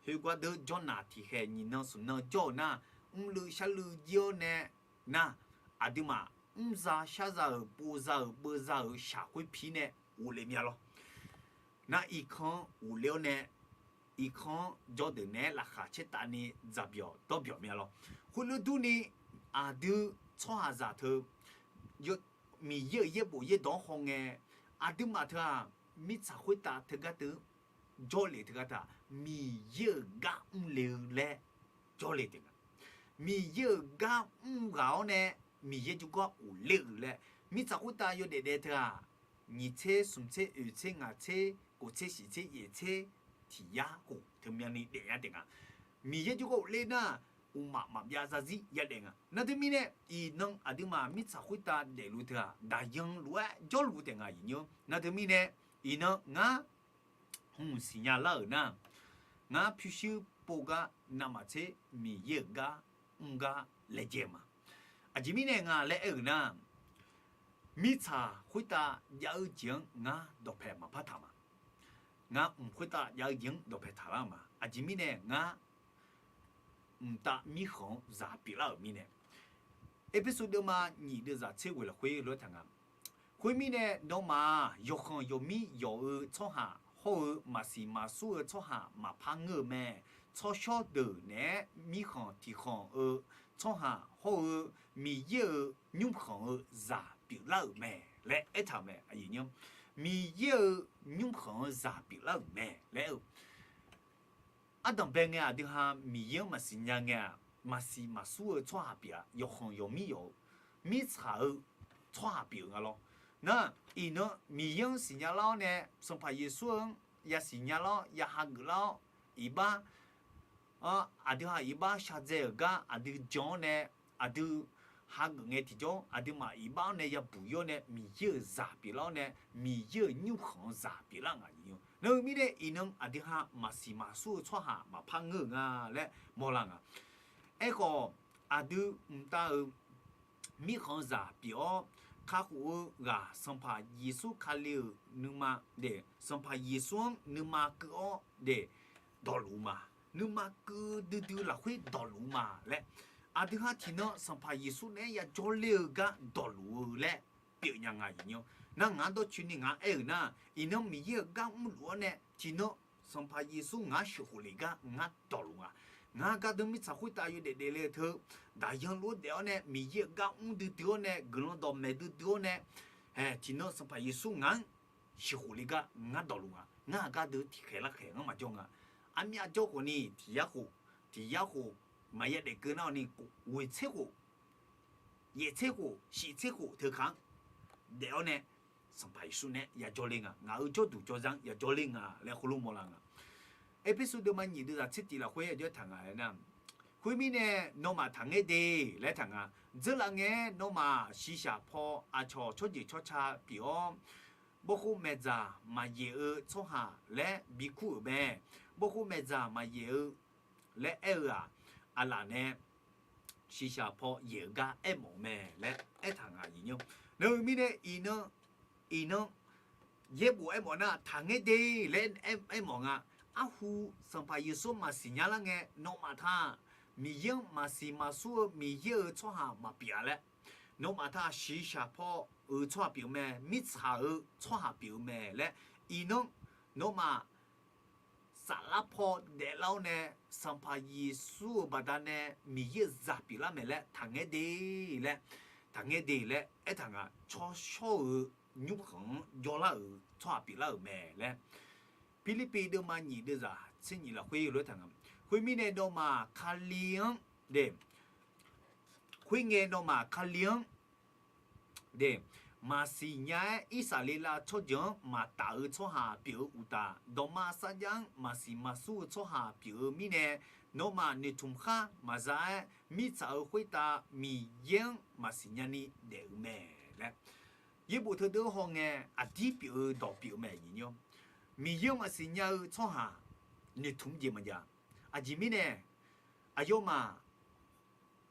khoergar deuq jawrnaq tiqkhaeq nyiq nan smq nan jawr-euq nar, mrluiv sharluiv jir-awr nae nar, aqduimaf mrza sharza-euq povza-euq beuvza-euq shaq khoer pi nae ghofle mya lawr. Nar irkanr-anr ghofle-awr nae, irkanr-anr jawrdeuq naeq-aer laqkhaq caertavni dzaqbyawq dawrbyawq mya lawr. Khoerlof durni, aqdui tsawrhaqzaq teu Miqyaer-euq yaerbof yaerdawq-anr hawngae, aqduimaf teu-aq, mirtsaq khoertav teugar teu jawrle teugar teu-aq, Miqyaer-euq gar mrle-eu laer jawrle taef nga. Miqyaer-euq gar mr ghaq-awr nae Miqyaer jawrgar ghofler-euq laer, mirtsaq khoertav yawdaef daef teu-aq, nyiq tser, smq tser, oeq tser, ngaq tser, kof tser, shiq tser, yaef tser, tiq yar khof teu myavni daefnya taef nga. Miqyaer jawrgar ghofler nar, uqmaf maqbyav zarzir yadaef nga. Nar teumirnae, iqnan aqduimaf mirtsaq khoertav daefluf teu-aq, daqyan lof-aer jawrluf taef nga. Iqnan nar teumirnae, iqnan ngar hmq siqnya lar-euq nar, ngar pyurshuir pov gar navmaqtser Miqyaer-euq gar mr gar laejae ma. Aqjeq mirnae nga laer aer-euq nar, mirtsaq khoertav jav-eu jeq-anr ngar dawqpae maqpar taq ma. Ngar mq khoertav jav-eu jeq-anr dawqpae taqlar-eu ma. Aqjeq mirnae ngar mqtav mirkhanq-anr zaq pyeuflar-euq mirnae, Erpersu deuvma nyiq deuvzaq tser ghoeq lafkhoer lof-aer taq nga. Khoermirnae, nawmaf-aq, yawqkhanq yawqmir yawq-eu tsawrhaq hawr-eu maqsiq maqsur-eu tsawrhaq maqpar ngeur-eu mae. Tsawrshawr deuq naeq-aer mirkhanq tiqkhanq-eu tsawrhaq hawr-eu Miqyaer-euq nymrkhanq-eu zaq pyeuflar-euq mae laer aertaq-euq mae. Miqyaer-euq nymrkhanq-eu zaq pyeuflar-euq mae laer aer-eu, ardanqbae ngae aqdui ha Miqyaer-anr maqsiq nya ngae-aq, maqsiq maqsur-eu tsawrhaq pyeuf-a. Yawqkhanq yawqmir yawq-eu mirtsaq-eu tsawrhaq pyeuf-eu nga lawr. Nar, iqnan Miqyaer-anr siqnya lar-awr nae, Sanqpaq Yeqsur-anr yasiq nya lar-awr, ya hageuf lar-awr, iqbax aqdui ha iqbax shardzae-euq gar aqdui jan-awr nae, aqdui hageuf ngae tiqjawr aqduimaf iqbax-anr nae yabuq ir-awr nae Miqyaer-euq zaq pyeuflar-awr nae, Miqyaer-euq nymrkhanq-eu zaq pyeuflar nga. Nar-eu mirnae iqnan aqdui ha maqsiq maqsur-eu tsawrhaq maqpar ngeur-euq nga laer mawrlar nga. Aerkhawf, aqdui mqtav-euq mirkhanq-eu zaq pyeuf-awr, kakhof-eu ghaq Sanqpaq Yeqsur Kali-euq nuima, Sanqpaq Yeqsur-anr nuima keuv-awr dawqluf-eu ma. Nuima keuv duidui lafkhoer dawqluf-eu ma laer, aqdui ha tiqnan Sanqpaq Yeqsur naeq-aer yajawr ler-eu gar dawqluf-eu laer pyeuf nya nga. Nar ngaq-anr dawrcoeni ngaq-anr aer-euq nar, iqnan Miqyaer-euq gar mrluf-awr nae tiqnan Sanqpaq Yeqsur ngaq-anr sheuqkhof le gar ngar dawqluf nga. Ngar gardeuv mirtsaq khoertav yawdaef daefle-eu teu, daqyan lof-aer daef-awr nae Miqyaer-euq gar mr duidui-awr nae, guiqlanq dawqmaeq duidui-awr nae, tiqnan Sanqpaq Yeqsur ngaq-anr sheuqkhof le gar ngar dawqluf nga. Ngar-aq gardeuv tiqkhaeq larkhaeq-anr maqjawr nga. Armyav jawr khawfni tiq yar khof, tiq yar khof maqya daefkeuv nar-awq ni, ghoeq tser khof, yaef tser khof, shif tser khof teu kaq-anr daef-awr nae, Sanqpaq Yeqsur naeq-aer yajawr ler nga. Ngaq-euq jawrduq jawrzar-anr yajawr ler nga laer heulof mawrlar nga. Erpersu deuvma nyiq deuvzaq tser tiq lafkhoer aqjox-aer taq ngaq-aer nar, khoermirnae nawmaf taqngaer de laer taq nga. Dzeurlav ngae-aer nawmaf shiqshaq paw aqcawq tsawrjeuq tsawrca pyeuf-awr, bawkhov maeqdzaq maqyaeq-eu tsawrhaq laer bikur-euq mae. Bawkhov maeqdzaq maqyaeq-eu laer aer-eu-aq, aqlaf nae shiqshaq paw yaeq-eu gar aermawf-eu mae laer aertaq ngaq-euq. Nar-eu mirnae iqnan, iqnan yaerbof aermawf nar taqngaer de laer aermawf nga. Arhu Sanqpaq Yeqsur maqsiq nya lar ngae nawmaf taq Miqyaer-anr maqsiq maqsur-eu Miqyaer-euq tsawrhaq maqpyeuf-a laer, nawmaf taq shiqshaq paw-euq tsawrhaq pyeuf-eu mae, mirtsaq-euq tsawrhaq pyeuf-eu mae laer, iqnan nawmaf saflar paw daeflar-awr nae, Sanqpaq Yeqsur-euq baqdanae Miqyaer-euq zaq pyeuflar mae laer taqngaer de laer, taqngaer de laer aertaq nga. Tsawrshawr-euq nymrkhanq-anr jawrlar-euq tsawrhaq pyeuflar-euq mae laer, Pirlirpiv deuvma nyiq deuvzaq tser nyiq lafkhoer lof-aer taq nga. Khoermirnae nawmaf Kali-anr de, khoerngae nawmaf Kali-anr de, maqsiq nya-aer Irsaqleqlav tsawrjeuq-anr maqtaf-eu tsawrhaq pyeuf-eu uqtaf, dawqma sarjax-anr maqsiq maqsur-eu tsawrhaq pyeuf-eu mirnae, nawmaf noeqtmq khar maqza-aer mirtsaq-euq khoertav Miqyaer-anr maqsiq nyani daef-eu mae laer, yaerbof teudeuq hawngae aqdir pyeuf-eu dawq pyeuf-eu mae. Miqyaer-anr maqsiq nya-eu tsawrhaq noeqtmq jeq maqjav. Aqjeq mirnae, aqyawfmaf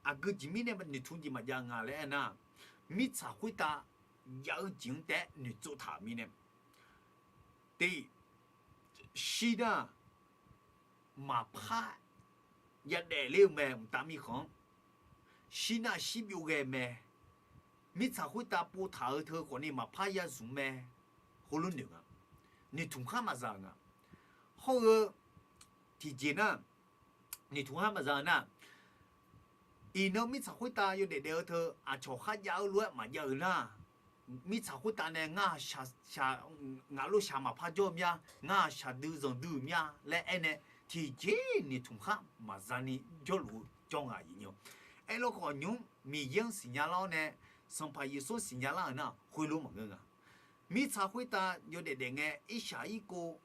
aqgeu jeq mirnae noeqtmq jeq maqjav nga laer aernar, mirtsaq khoertav jav-eu jeq-anr taef-aer noeqtsov taq-euq mirnae, tiq, shir nar maqpar yadaef ler-eu mae. Mqtav mirkhanq-anr shir nar shir byov ghae mae. Mirtsaq khoertav povtaq-eu teu khawfni maqpar yazmq mae. Heulof noeq nga. Noeqtmq khar maqza-eu nga. Hawr-eu tiqjeq nar, noeqtmq khar maqza-eu nar, iqnan mirtsaq khoertav yawdaef daef-eu teu aqcawq kharjav-eu lof-aer maqjav-euq nar, mirtsaq khoertav nae ngar, ngaq lof shaq maqpar jawr-eu mya, ngar shaqdui zanqdui-euq mya laer aernae, tiqjeq noeqtmq khar maqza ni jawrluf-eu jawr nga. Aerlawkhawf nymr Miqyaer-anr siqnya lar-awr nae, Sanqpaq Yeqsur-anr siqnya lar-euq nar khoerlof maqngeur nga. Mirtsaq khoertav yawdaef daef ngae irshaq irkov,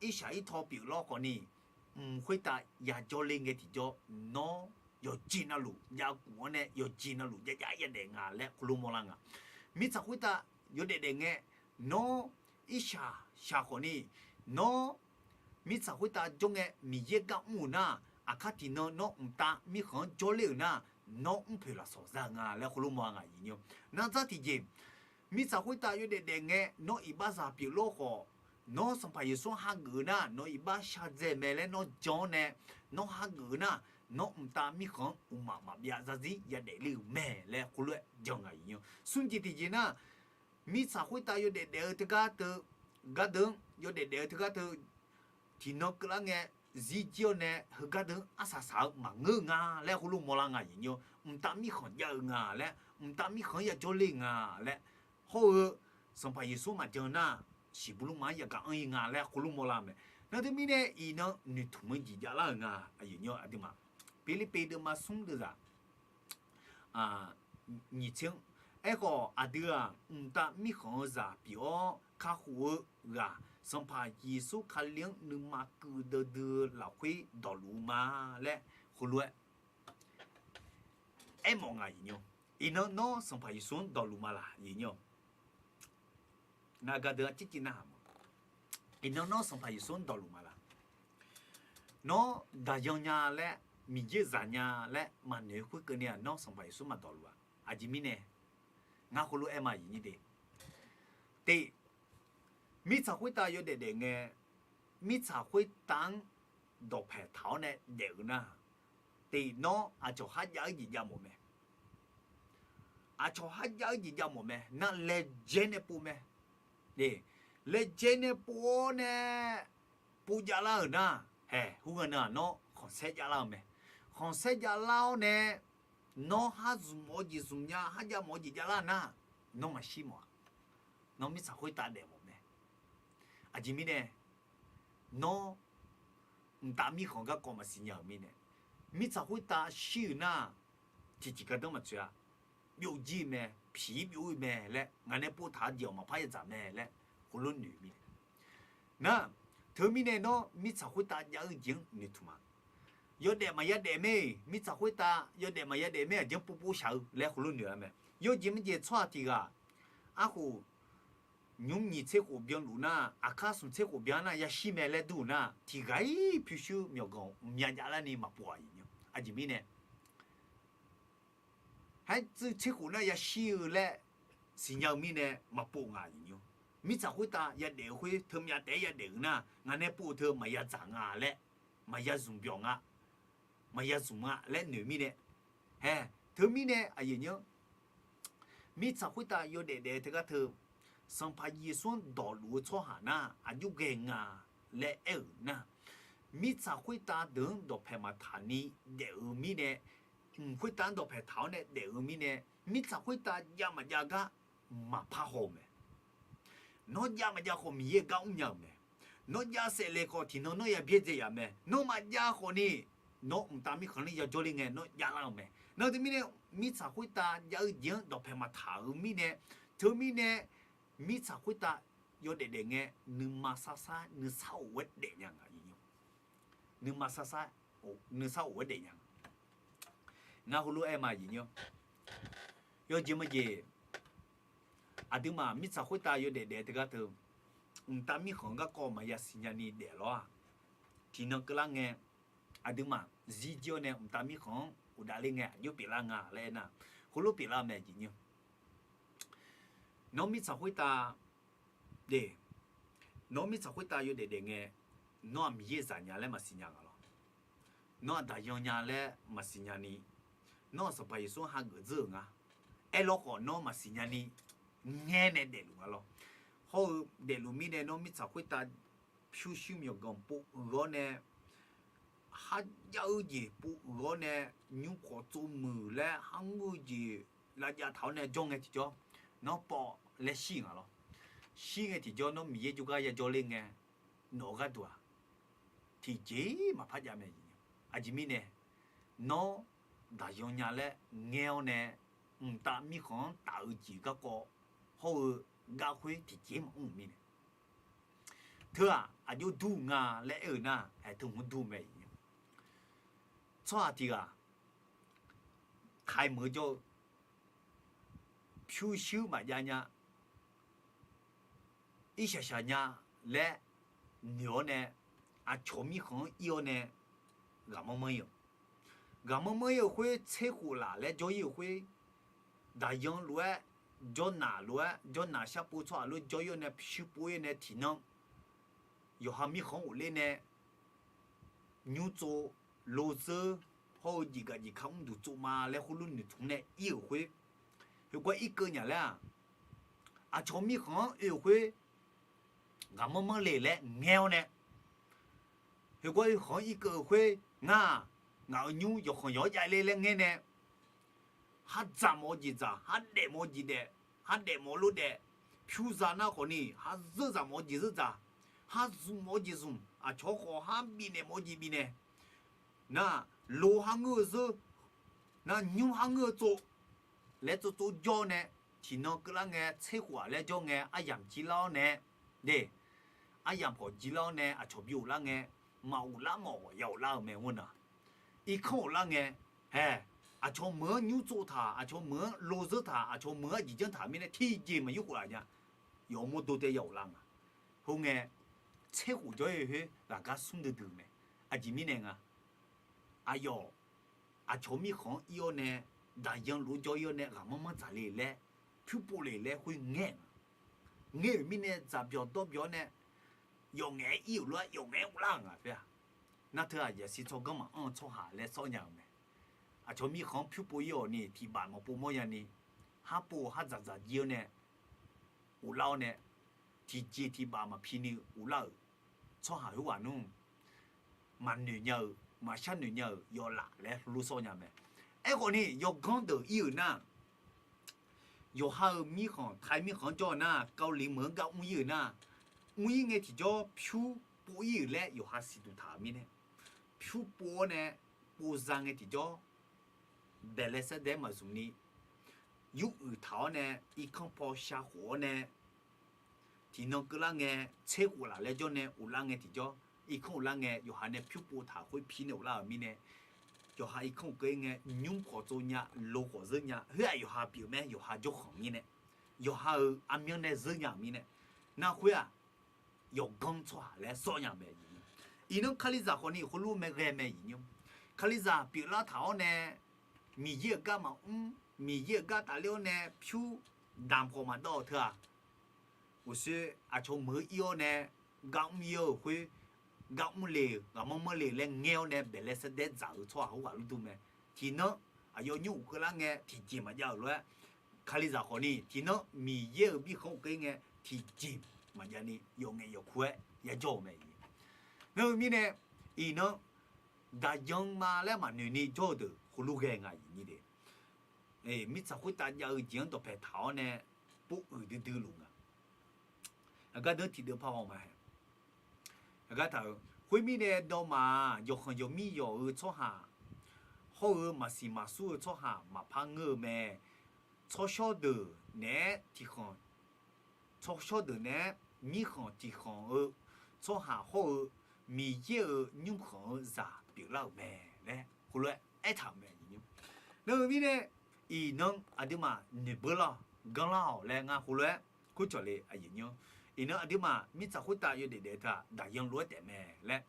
irshaq irtaw pyeuf lawr khawfni, mq khoertav yajawr ler ngae tiqjawr, nawr yawqjeq navluf javguf-awr nae yawqjeq navluf jav jav yadaef nga laer khoerlof mawrlar nga. Mirtsaq khoertav yawdaef daef ngae, nawr irshaq shaq khawfni, nawr mirtsaq khoertav jawr ngae Miqyaer gar mr-euq nar, aqkar tiqnan nawr mqtav mirkhanq-anr jawrler-euq nar, nawr mrpoeq lafsawq za-eu nga laer khoerlof mawrlar nga. Nardzar tiqjeq, mirtsaq khoertav yawdaef daef ngae nawr iqbaxzaq pyeuf lawr khawf, nawr Sanqpaq Yeqsur-anr hageuf-eu nar nawq iqbax shardzae mae laer nawr jan-awr nae, nawr hageuf-eu nar, nawr mqtav mirkhanq-anr mqmaq maqbyav zarzir yadaef ler-eu mae laer khoerlof-aer jan nga aqyuif nymr. Smr jeq tiqjeq nar, mirtsaq khoertav yawdaef daef-eu teugar teu, gardeuv-anr yawdaef daef-eu teugar teu, tiqnan keuvlar ngae zirjir-awr nae heugar deuq-anr arsaq saq-eu maqngeur-eu nga laer khoerlof mawrlar nga aqyuif nymr. Mqtav mirkhanq jav-eu nga laer, mqtav mirkhanq-anr yajawr ler nga laer, hawr-eu Sanqpaq Yeqsur maqjan nar, siqbur lmrma-anr yagaq anr-ir nga laer khoerlof mawrlar mae. Nar teumirnae iqnan noeqtmq-eu jeq javlar-euq nga aqyuif nymr aqduimaf. Pirlirpiv deuvma smr deuvzaq nyiq tser-anr, aerkhawf aqdui-aq mqtav mirkhanq-eu zaq pyeuf-awr kakhof-eu ghaq, Sanqpaq Yeqsur Kali-anr nuima kuiv deuvdui-eu lafkhoer dawqluf-eu ma laer khoerlof-aer aermawf nga aqyuif nymr. Iqnan nawr Sanqpaq Yeqsur-anr dawqluf ma laq aqyuif nymr. Naqgaq deuq-anr circiv narhaq ma. Iqnan nawr Sanqpaq Yeqsur-anr dawqluf ma laq. Nawr daqyan nya laer, Miqyaer zaq nya laer maqnoeq khoerkeuvni-aq, nawr Sanqpaq Yeqsur maqdawqluf-a. Aqjeq mirnae ngar khoerlof-aer ma aqyuif nymr de. Tiq, mirtsaq khoertav yawdaef daef ngae, mirtsaq khoertav-anr dawqpaeq taq-awr nae daef-eu nar, tiq nawr aqcawq kharjav-eu jeq jav mawf mae. Aqcawq kharjav-eu jeq jav mawf mae. Nar laejae nae pov mae. Laejae nae pov-awr nae pov javlar-euq nar, hae khoerghaq na nawr khanqsaer javlar-eu mae. Khanqsaer javlar-awr nae nawr khar zmq mawf-eu jeq zmq nya, kharjav mawf-eu jeq javlar nar, nawr maqshir mawf-a. Nawr mirtsaq khoertav daef mawf mae. Aqjeq mirnae nawr mqtav mirkhanq garkawv maqsiq nya-euq mirnae, mirtsaq khoertav shir-euq nar, tiqjeq gardanr maqtsoeq-a. Byovjir mae, piq-ir byov-ir mae laer, ngaq nae pov taq-eu jeq-awq maqpar yadzaq mae laer khoerlof noeq mirnae. Nar, teumirnae nawr mirtsaq khoertav jav-eu jeq-anr noeqtmq ma. Yawdaef maqya daef mae, mirtsaq khoertav yawdaef maqya daef mae, aqjeq-anr povpov shaq-eu laer khoerlof noeq-a mae. Yawjeq maqjeq tsawrhaq tiq ghaq arkhof nymr nyiq tser khof byanluf nar, aqkar smq tser khof byan nar yashir mae laer dur-euq nar, tiq ghaq-ir pyurshuir myawqganq mqmya javlarni maqpov-aq aqyuif nymr. Aqjeq mirnae, haer tser khof nar yashir-eu laer siqnya-eu mirnae maqpov nga aqyuif nymr. Mirtsaq khoertav yadaef-eu khoer teumyav taef-aer yadaef-euq nar, ngaq nae pov-eu teu maqya dzaq nga laer, maqya zmq byawq nga, maqya zmq nga laer noeq mirnae, hae, teumirnae aqyuif nymr, mirtsaq khoertav yawdaef daef-eu teugar teu, Sanqpaq Yeqsur-anr dawqluf-eu tsawrhaq nar aqjox ghae nga laer aer-euq nar, mirtsaq khoertav deuq-anr dawqpaeq maqtaq ni daef-eu mirnae, mq khoertav-anr dawqpaeq taq-awr nae daef-eu mirnae, mirtsaq khoertav jav maqjav gar maqpar haw-eu mae. Nawr jav maqjav khawf Miqyaer gar mrnya-euq mae. Nawr jav saef le khawf tiqnan nawr ya byaerdzae yaf mae. Nawr maqjav khawfni, nawr mqtav mirkhanq-anr yajawr ler ngae nawr javlar-eu mae. Nar teumirnae, mirtsaq khoertav jav-eu jeq-anr dawqpaeq maqtaq-euq mirnae, teumirnae mirtsaq khoertav yawdaef daef ngae, nuima sarsar nuisar of-aer daef nya nga. Nuima sarsar nuisar of-aer daef nya nga. Ngar heulof-aer ma aqyuif nymr, yawjeq maqjeq, aqduimaf mirtsaq khoertav yawdaef daef-eu teugar teu, mqtav mirkhanq garkawv maqya siqnya ni daef lawr-aq, tiqnan keuvlar ngae, aqduimaf zirjir-awr nae mqtav mirkhanq-anr uqdav ler ngae aqjox pyeuflar nga laer aernar, heulof pyeuflar mae aqyuif nymr. Nawr mirtsaq khoertav, de, nawr mirtsaq khoertav yawdaef daef ngae, nawr-aq Miqyaer zaq nya laer maqsiq nya nga lawr. Nawr-aq daqyan nya laer maqsiq nya ni, nawr-aq Sanqpaq Yeqsur-anr hageuf dzeur-euq nga. Aerlawr khawf nawr maqsiq nya ni, ngaer nae daefluf nga lawr. Hawr-eu daefluf mirnae nawr mirtsaq khoertav pyurshuir myawqganq pov uiq-awr nae, kharjav-eu jeq pov uiq-awr nae, nymr khawf tsov muiq laer kharngeur-eu jeq lavjav taq-awr nae jawr ngae tiqjawr, nawr pawv laer shir nga lawr. Shir ngae tiqjawr nawr Miqyaer jawrgar yajawr ler ngae, nawq-eu gharduq-aq, tiqjeq maqpar jav mae. Aqjeq mirnae, nawr daqyan nya laer ngaer-awr nae, mqtav mirkhanq-anr taf-eu jeq garkawv hawr-eu garkhoer tiqjeq maqmr-euq mirnae, teu-aq aqjox dur nga laer aer-eu nar, aer teu hmq dur mae. Tsawrhaq tiq ghaq kaiq meuq-eu jawr-eu, pyurshuir maqjav nya, irshaq shaq nya laer noeq-awr nae, aqcawq mirkhanq-anr ir-awr nae ghaqmanr manr ir-euq. Ghaqmanr manr ir-euq khoer tser khof laf laer jawr ir-euq khoer, daqyan lof-aer, jawrnaq lof-aer, jawrnaq sharpov tsawrhaq lof-aer jawr ir-awr nae pyurshuir pov ir-awr nae tiqnan yawqha mirkhanq-anr ghofler nae, nymr tsov, lozeur, hawr-eu jeqgaq jeqka mr duq tsov ma laer khoerlof noeqtmq nae ir-euq khoer, heugar irkeuv nya laer-aq, aqcawq mirkhanq-anr oe-euq khoer ghaqmanr manr le laer ngaer-awr nae, heugar oekhanq-anr irkeuv-euq khoer, ngar-aq, ngaq-euq nymr yawqkhanq yawq-anr jav le laer ngaer nae, khardzaq mawf-eu jeq dzaq, khardaef mawf-eu jeq daef, khardaef mawf-eu lof daef, pyur za nar khawfni kharzeur zaq mawf-eu jeq zeur dzaq, kharzmq mawf-eu jeq zmq, aqcawq khawf kharbifnaeq mawf-eu jeq bifnaeq, nar lo kharngeur-eu zeur, nar nymr kharngeur-eu tsov laer tsovtsov jawr nae, tiqnan keuvlar ngae tser khof-aq laer jawr ngae aryamq jir lar-awr nae, de, aryamq khawf jir lar-awr nae aqcawq bi ghoflar ngae, maqghoflar mawf ya ghoflar-euq mae ngeur nar, irkanr ghoflar ngae, hae, aqcawq meuq-anr nymr tsov taq, aqcawq meuq-anr lo zeur taq, aqcawq meuq-anr aqjeq janr taq mirnae tiqjeq maqyur khof laf nya. Yawf mawrdo tae ya ghoflar nga. Khoerngae, tser khof jawr-ir khoer ghaqgar smr duidui-eu mae. Aqjeq mirnae nga, aqyawf aqcawq mirkhanq-anr ir-awr nae, daqyan lof-aer jawr-ir-awr nae ghaqmanr manr dzaq le laer, pyur pov le laer khoer ngaer nga. Ngaer-euq mirnae dzaqbyawq dawrbyawq-awr nae, yawf ngaef-aer ir-euq lof-aer yawf ngaef-aer ghoflar-euq nga khoer-aq, nar teu-aq yaqsiq tsawrganr maqanr-eu tsawrhaq laer sawr nya-eu mae. Aqcawq mirkhanq-anr pyur pov-ir-awq ni tiqbaf maqpov mawr ya ni, kharpov khardzaq dzaq jir-awr nae, ghoflar-awr nae, tiqjeq tiqbaf maqpi ni ghoflar-euq tsawrhaq khoerghaq nmr, maqnoeq nya-euq maqshar noeq nya-euq yawlaf laer heulof sawr nya mae. Aerkhawf ni yawganr deuq ir-euq nar, yawqha-euq mirkhanq, Taiq mirkhanq-anr jawr-eu nar, Kavliq meuq-anr gar mr-ir-euq nar, mr-ir ngae tiqjawr pyur pov-ir-euq laer yawqha siqduq taq-euq mirnae, pyur pov-awr nae pov za ngae tiqjawr, baeqlae saerdae-aer maqzmq ni, yur uiq taq-awr nae irkanr paw sha khof-awr nae, tiqnan keuvlar ngae tser khof laf laer jawr nae ghoflar ngae tiqjawr, irkanr ghoflar ngae yawqha nae pyur pov taq khoer pi nae ghoflar-euq mirnae, yawqha irkanr ghofkeuv-ir ngae nymr khawf tsov nya, lo khawf zeur nya, khoer-aq yawqha pyeuf mae, yawqha jawrkhanq mirnae, yawqha-euq armyanr nae zeur nya-euq mirnae, nar khoer-aq yawqganr tsawrhaq laer sawr nya mae. Iqnan Kalizaq khawfni khoerlof mae ghae mae iqnymr. Kalizaq pyeuflar taq-awr nae, Miqyaer-euq gar maqmr, Miqyaer-euq gar tafler-awr nae pyur damq khawf maqdawv-eu teu-aq, uqshoe aqcawq meuq-eu ir-awr nae, gar mr-ir-eu khoer, gar mr le, ghaqmanr manr le laer ngaer-awr nae baeqlae saerdae-aer dzaq-eu tsawrhaq khoerghaq lur dur mae. Tiqnan aqyawf nymr ghofkeuv lar ngae tiqjeq maqjav-euq lof-aer, Kalizaq khawfni tiqnan Miqyaer-euq mirkhanq ghofkeuv-ir ngae tiqjeq maqjav ni yawf ngaef yawf kur-aer yajawr-eu mae. Ngar-eu mirnae, iqnan daqyan ma laer maqnoeq ni jawr-eu deuq khoerlof ghae nga iqnyir de. Mirtsaq khoertav jav-eu jeq-anr dawqpae taq-awr nae pov uiq duidui luf nga. Aqgar deuq tiqdeuv par haw ma hae. Aqgar taq-euq khoermirnae, dawqmaf-aq yawqkhanq yawqmir yawq-eu tsawrhaq hawr-eu maqsiq maqsur-eu tsawrhaq maqpar ngeur-eu mae. Tsawrshawr deuq naeq-aer tiqkhanq, tsawrshawr deuq naeq-aer mirkhanq tiqkhanq-eu tsawrhaq hawr-eu Miqyaer-euq nymrkhanq-eu zaq pyeuflar-euq mae laer khoerlof-aer aertaq-euq mae. Ngar-eu mirnae, iqnan aqduimaf noeqbeur lar-awq, ganrlar-awq laer ngar khoerlof-aer kurcawq le aqyuif nymr. Iqnan aqduimaf mirtsaq khoertav yawdaef daef-eu teu-aq daqyan lof-aer taef mae laer,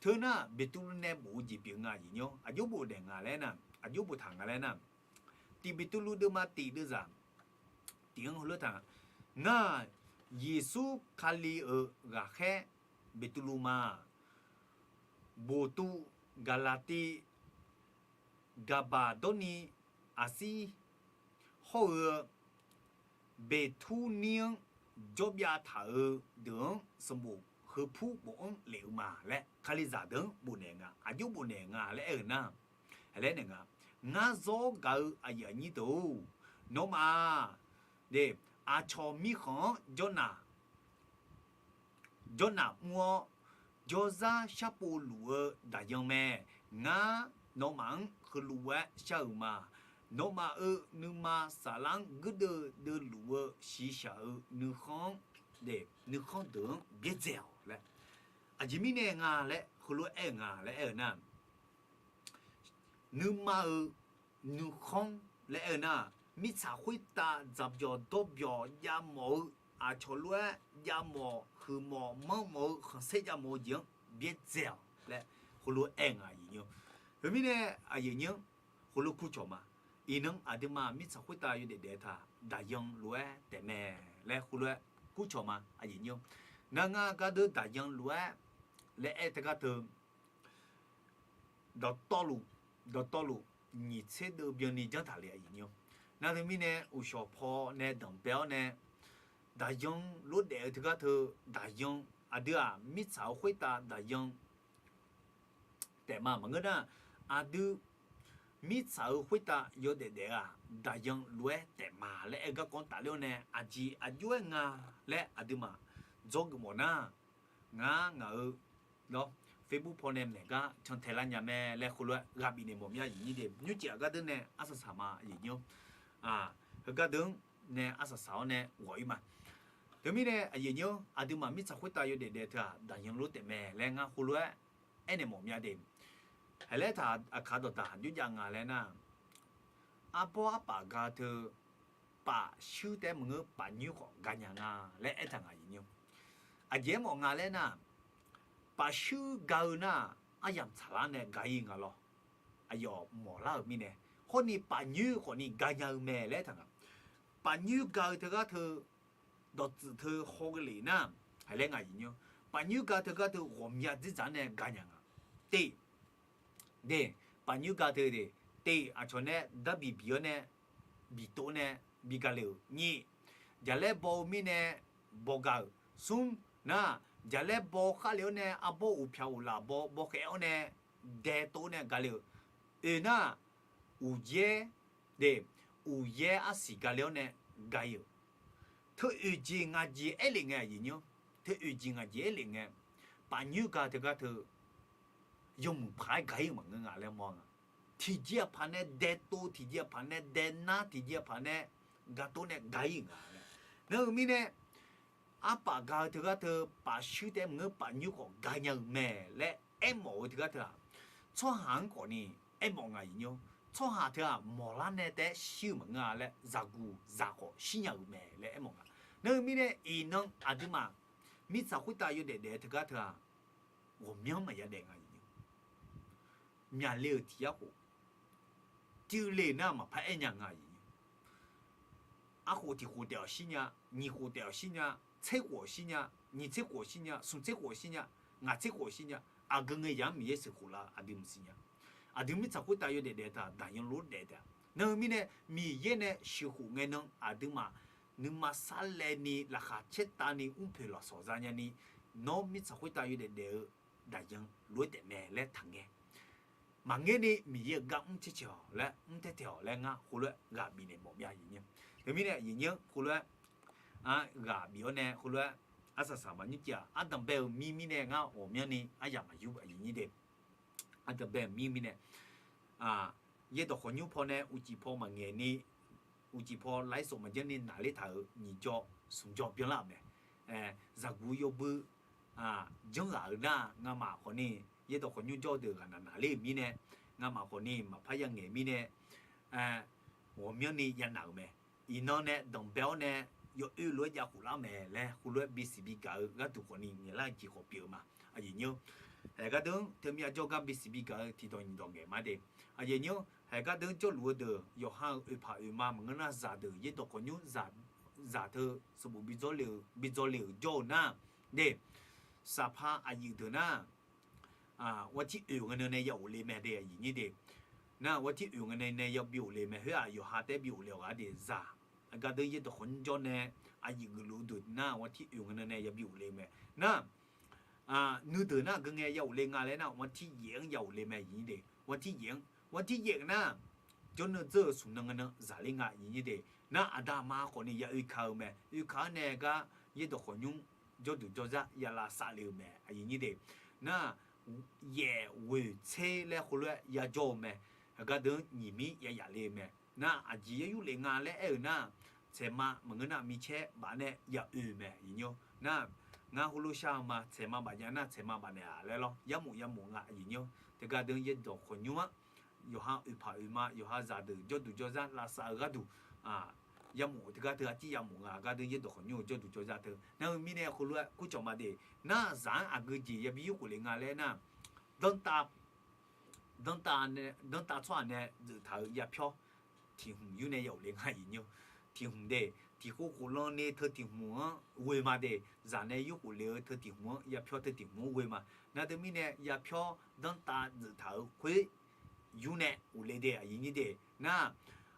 teu nar Beqtuvluv nae bof-eu jeq pyeuf nga aqyuif nymr. Aqjox bof daef nga laer nar, aqjox boftaq nga laer nar, tiq Beqtuvluv deuvma tiq deuvzaq tiq-anr heulof taq nga. Ngar-aq Yeqsur Kali-euq ghaqkhaer Beqtuvluv ma. Boqtuv, Gaqlaqtiv, Gaqbaq dawrni, Aqsir hawr-eu Beqturnir-anr jawrbyav taq-eu deuq-anr sanqbof heupur bofanr lef-eu ma laer Kalizaq deuq-anr bofnaeq nga. Aqjox bofnaeq nga laer aer-eu nar, laer naeq nga. Ngar zawr gaq-eu aqyuif aqnyir deuq-or, nawmaf-aq, aqcawq mirkhanq-anr jawrnaq jawrnaq mr-awr, jawrzar sharpov luf-eu daqyan mae. Ngar nawmaf-anr heulof-aer shar-euq ma. Nawmaf-euq nuima saflar-anr guirdeuv deuvluf-eu shiqshaq-eu nuikhanr-anr, nuikhanr deuq-anr byaerdzae-awq laer. Aqjeq mirnae nga laer heulof-aer aer-eu nga laer aer-eu nar, nuima-euq nuikhanr laer aer-eu nar, mirtsaq khoertav dzaqbyawq dawrbyawq javmawf-eu, aqcawq lof-aer javmawf huiqmawf manrmawf-eu khanqsaer javmawf-eu jeq-anr byaerdzae-awq laer heulof-aer aer-eu nga aqyuif nymr. Khoermirnae aqyuif nymr, heulof kurcawq ma. Iqnan aqduimaf mirtsaq khoertav yawdaef daef-eu taq daqyan lof-aer taef mae laer heulof-aer kurcawq ma aqyuif nymr. Nar ngar gardeur daqyan lof-aer laer aer teugar teu dawqtawvluf dawqtawvluf nyiq tser deuv byanni janr taq le aqyuif nyir-awr. Nar teumirnae uqshawq paw nae danqbae-awr nae, daqyan lor daef-eu teugar teu, daqyan aqdui-aq mirtsaq-eu khoertav daqyan taef ma maqngeur nar, aqdui mirtsaq-eu khoertav yawdaef daef-eu-aq, daqyan lof-aer taef ma laer aer garkawv tafler-awr nae, aqjeq aqjox-aer nga laer aqduimaf dzawgeuf mawf nar, ngar ngaq-euq lawr, Facebook paw nae maeq gar cantae lar nya mae laer khoerlof-aer ghaq bifnaeq mawf mya aqyuif nyir de. Nymrcif aqgar deuq nae arsaq saq ma aqyuif nyir-awr. Heugar deuq-anr nae arsaq saq-awr nae ghawq-ir ma. Teumirnae aqyuif nyir-awr, aqduimaf mirtsaq khoertav yawdaef daef-eu teu-aq, daqyan lor taef mae laer ngar khoerlof-aer aernaeq mawf mya de. Haeq laer taq aqkaq dawqdaq aqjox jav nga laer nar, arbawr arpaf ga teu paf shuir taef-aer maqngeur, paf nyoer khawf ga nya nga laer aertaq nga aqyuif nyir-awr. Aqjeq aermawf nga laer nar, paf shuir ga-eu nar, aryamq tsaqlar nae ga-ir nga lawr. Aqyawf mawqlar-euq mirnae, hawrni paf nyoer khawfni ga nya-eu mae laer aertaq nga. Paf nyoer ga-eu teugar teu, dawqtsuif teu hawghae lef nar, haiq laer nga aqyuif nyir-awr, paf nyoer ga teugar teu ghawqmya dzerdzaq nae ga nya nga. Te, de, paf nyoer ga teu de, te, aqcawq nae darbiq biq-awr nae, biqtov nae bi ga le-euq. Nyiq, jaqlaer baw-eu mirnae baw ga-euq. Smr, nar, jaqlaer baw khar lef-awr nae arbawr uqpyaq uqlaf baw, baw khaef-awr nae dae tov nae ga le-euq. Oeq nar, uqyaer, de, uqyaer arsiq ga le-awr nae ga-ir-euq. Teu oeq jeq ngaq jeq aer lef ngae aqyuif nyir-awr, teu oeq jeq ngaq jeq aer lef ngae, paf nyoer ga teugar teu yawmuiq paq-aer ga-ir-euq maqngeur nga laer mawr nga. Tiqjeq aqpaq nae dae tov, tiqjeq aqpaq nae dae nar, tiqjeq aqpaq nae ga tov nae ga-ir-euq nga laer. Nar-eu mirnae, arpaf ga-eu teugar teu paf shuir taef-aer maqngeur, paf nyoer khawf ga nya-eu mae laer aermawf-eu teugar teu-aq, tsawrhaq-anr khawfni aermawf nga aqyuif nyir-awr. Tsawrhaq teu-aq mawqlar nae taef-aer shir-eu maqngeur-a laer, zaqguq zaq khawf shir nya-euq mae laer aermawf nga. Nar-eu mirnae iqnan aqduimaf mirtsaq khoertav yawdaef daef-eu teugar teu-aq, ghawqmyanr maqya daef nga aqyuif nyir-awr. Myaqle-euq tiq yar khof, tiq le nar maqpar aer nya nga aqyuif nyir-awr. Arkhof tiq khof taef-awq shir nya, nyiq khof taef-awq shir nya, tser khof-awq shir nya, nyiq tser khof-awq shir nya, smq tser khof-awq shir nya, ngaq tser khof-awq shir nya, aqgeu ngae yamq Miqyaer sheuqkhof lar aqdui maqsiq nya. Aqdui mirtsaq khoertav yawdaef daef-eu teu-aq, daqyan lor daef taef-a. Nar-eu mirnae, Miqyaer nae sheuqkhof ngae nan aqduimaf nuima sarlaevni laqkhaq caertavni mrpoeq lafsawq za nyani, nawr mirtsaq khoertav yawdaef daef-eu daqyan lof-aer taef mae laer taqngae. Maqngaer ni Miqyaer-euq gar mr caer cae-awq laer, mr tae tae-awq laer ngar khoerlof-aer ghaq bifnaeq mawf mya aqyuif nyir-awr. Teumirnae aqyuif nyir-awr khoerlof-aer ghaq bif-awr nae khoerlof-aer arsaq saq maqnymr cif-aq, ardanq bae-euq mir mirnae ngar ghawqmyanrni aryamq maqyur aqyuif nyir de. Ardanq bae-euq mir mirnae yaerdawq khawqnymr paw nae uqcif paw maqngaeq ni, uqcif paw lairsawf maqjanr ni naqler taq-euq nyiq jawr smq jawr byanlar-euq mae. Zaqguq yawbui janrghaq-euq nar, ngamaf khawfni yaerdawq khawqnymr jawr-eu deuq ghaqnaq naqler-euq mirnae, ngamaf khawfni maqpar yangaeq mirnae, ghawqmyanrni yanaq-euq mae. Iqnan nae danqbae-awr nae yawoer lof-aer jav khoflar mae laer khoerlof-aer bisiq bigaq-eu gharduq khawfni ngaeqlar-eu jeq khawf pyeuf-eu ma. Aqyuif nyir-awr, haeq gardeuv-anr teumirnae jawrgar bisiq bigaq-eu tiqdawq nyiqdawq ngaeq ma de. Aqyuif nyir-awr, haeq gardeuv-anr jawrluf-eu deuq yawqha-euq oeqpaq oeqma maqngeur nar zaqdeuq yaerdawq khawqnymr zaq teu sanqbof bi dzawle-euq jawr-eu nar de, saqpaq aqyuif deuq nar, waqtir oeq ngae nan nae ya ghofle mae de aqyuif nyir de. Nar waqtir oeq ngae nan nae ya bi ghofle mae khoer-aq yawqha taef-aer bi ghofle-awq gharduq zaq, gardeuv yaerdawq khawqnymr jawr nae aqyuif geufluf-eu deuq nar waqtir oeq ngae nan nae ya bi ghofle mae. Nar nuideuq nar aqgeu ngae ya ghofle nga laer nar waqtir yaef-anr ya ghofle mae aqyuif nyir de. Waqtir yaef-anr, waqtir yaef nar jawrnan dzeur-euq smq nan ngae nan zaqler nga aqyuif nyir de. Nar aqda aqma khawfni ya oeka-eu mae. Oeka-anr nae gar yaerdawq khawqnymr jawrduq jawrzar ya lavsav le-eu mae aqyuif nyir de. Nar yaef ghoeq tser laer khoerlof-aer ya jawr-eu mae. Gardeuv-anr nyiq mir ya yaf le-eu mae. Nar aqjeq yar yurlef nga laer aer-euq nar, tsaeqma maqngeur nar micaer baf nae ya oe mae aqyuif nyir-awr. Nar ngar heulof shar-eu ma, tsaeqma baf nya nar tsaeqma baf naeq-aq laer lawr, yarmof yamof nga aqyuif nyir-awr. Teugar deuv yaerdawq khawqnymr-anr yawqha oeqpaq oeqma yawqha zaqdeuq jawrduq jawrzar lavsav-eu gharduq, yarmof teugar teu arcir yamof nga gardeuv yaerdawq khawqnymr-eu jawrduq jawrzar teu nar-eu mirnae khoerlof-aer kurcawq ma de. Nar zaq-anr aqgeu jeq yabi yur khofle nga laer nar, danrtav danrtav tsawrhaq nae dzeuf taq-euq yapyawr tiq hmq yur nae ya ghofle nga aqyuif nyir-awr. Tiq hmq de, tiq khov khoflan ni teu tiq hmq-anr ghoe ma de, zaq nae yur khofle-eu teu tiq hmq-anr yapyawr teu tiq hmq-anr ghoe ma. Nar teumirnae yapyawr danrtav dzeuf taq-euq khoer yur nae ghofle de aqyuif nyir de. Nar,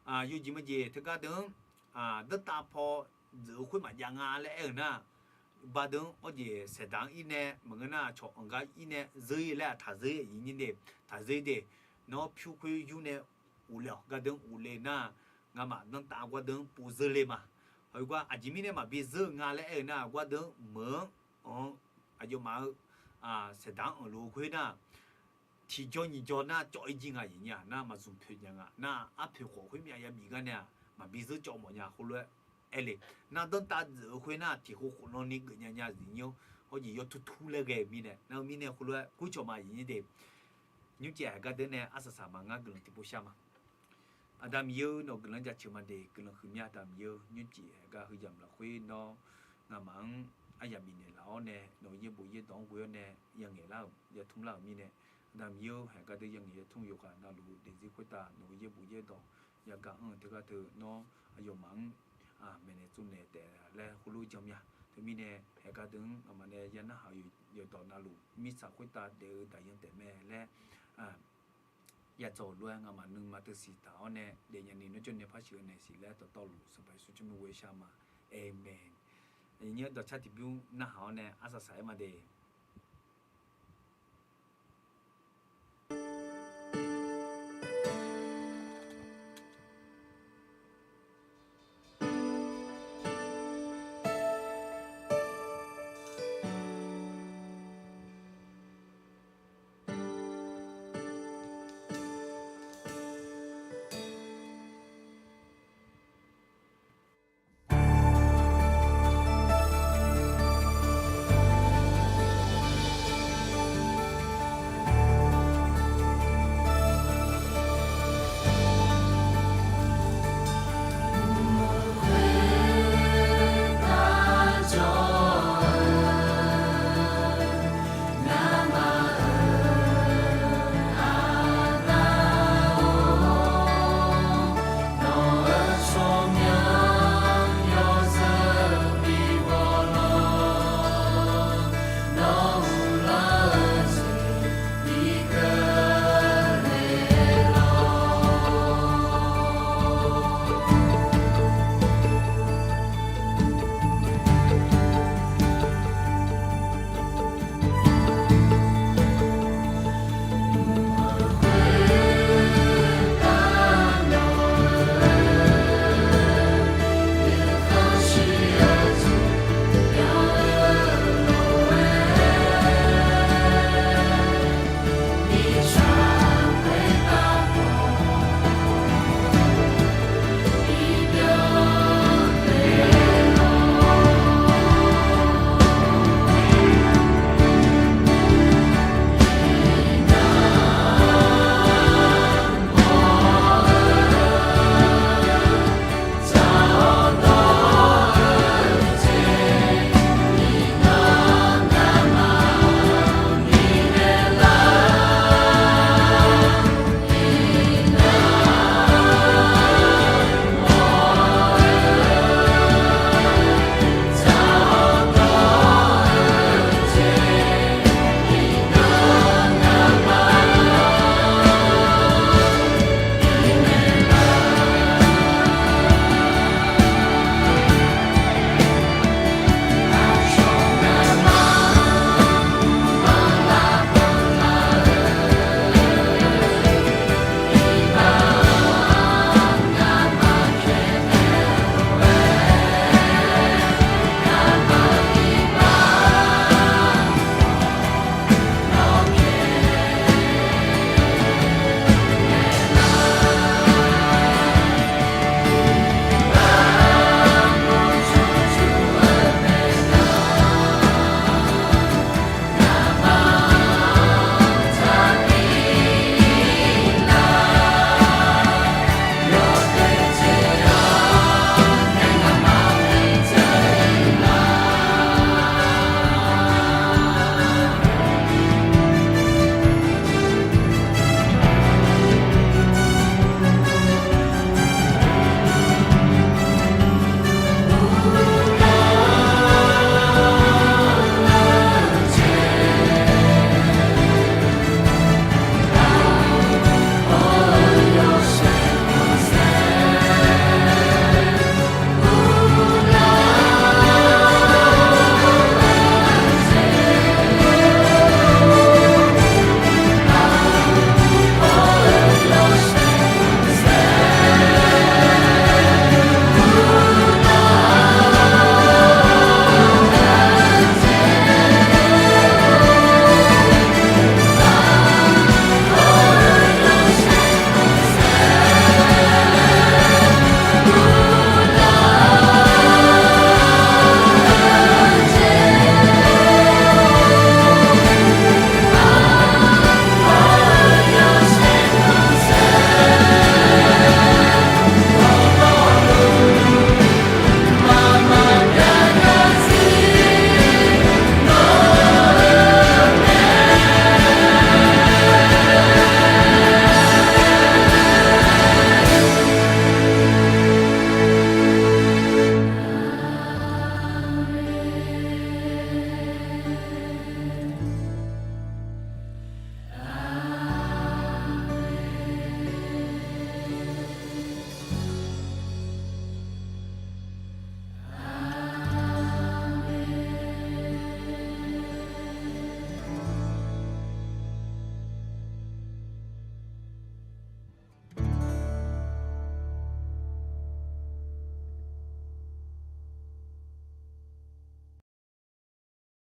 yawjeq majeq teugar deuq-anr danrtav paw dzeuf-eu khoer maqjav nga laer aer-eu nar, ba deuq-anr awr jeq saeqdaq-anr ir nae maqngeur nar cawq anq gar ir nae zeur-ir laer taq zeur-ir aqyuif nyir de, taq zeur-ir de. Nawr pyur khoer yur nae ghofle-awq, gar deuq-anr ghofle nar, ngamaf danrtav gar deuq-anr pov zeur le ma. Heugar aqjeq mirnae maqbi zeur-eu nga laer aer-eu nar, gar deuq-anr meuq-anr anq-anr aqyawfmaf-eu saeqdaq-anr anqluf-eu khoer nar, tiqjaw nyiq jaw nar cawv-ir jir nga aqyuif nyir-aq. Nar maqzmq poeq nya nga nar, arpoeq khawf khoermyav yabif gar nae-aq maqbi zeur cawv mawf nya heulof-aer aer le. Nar danrtav dzeuf-eu khoer nar tiq khof khof lan ni geuf nya nya aqyuif nyir-awr, hawrjeq yawtur tur laer ghae-eu mirnae, nar-eu mirnae heulof-aer kurcawq ma aqyuif nyir de. Nymrcif haeq gar deuq nae arsaq saq ma ngar guiqlanq tiqpov shar ma. Aqda Miqyaer-eu, nawq guiqlanq jaceuq ma de, guiqlanq huiqmya Aqda Miqyaer-eu, nymrcif haeq gar heuyamq lafkhoer nawr ngamaf-anr aryamq bifnaeq laf-awr nae nawq-eu yaerbof yaerdawq-anr ghoe-awr nae yangaeq lar-euq yatmr lar-euq mirnae, Aqda Miqyaer-eu, haeq gar deuq yangaeq yatmr yawkhav navluf daefzir khoertav nawq-eu yaerbof yaerdawq yagaq anr-eu teugar teu nawr aqyawfmaf-anr maeqnaeq tsovnaeq taef laer heulof janmya. Teumirnae haeq gar deuq-anr ngamaf nae ya narhaq-eu yawqdawq navluf mirtsaq khoertav daef-eu daqyan taef mae laer yadzawq-euq lof-aer ngamaf nuima teu siqtaq-awr nae daefnya ni nawr jawrnae par sheuqnaeq siq laer dawqtawvluf Sanqpaq Yeqsur tsawrmyanr ghoe shar ma. Aqmeq. Aqyuif nyir dawqcar tiqbymr narhaq-awr nae arsaq saq-aer ma de.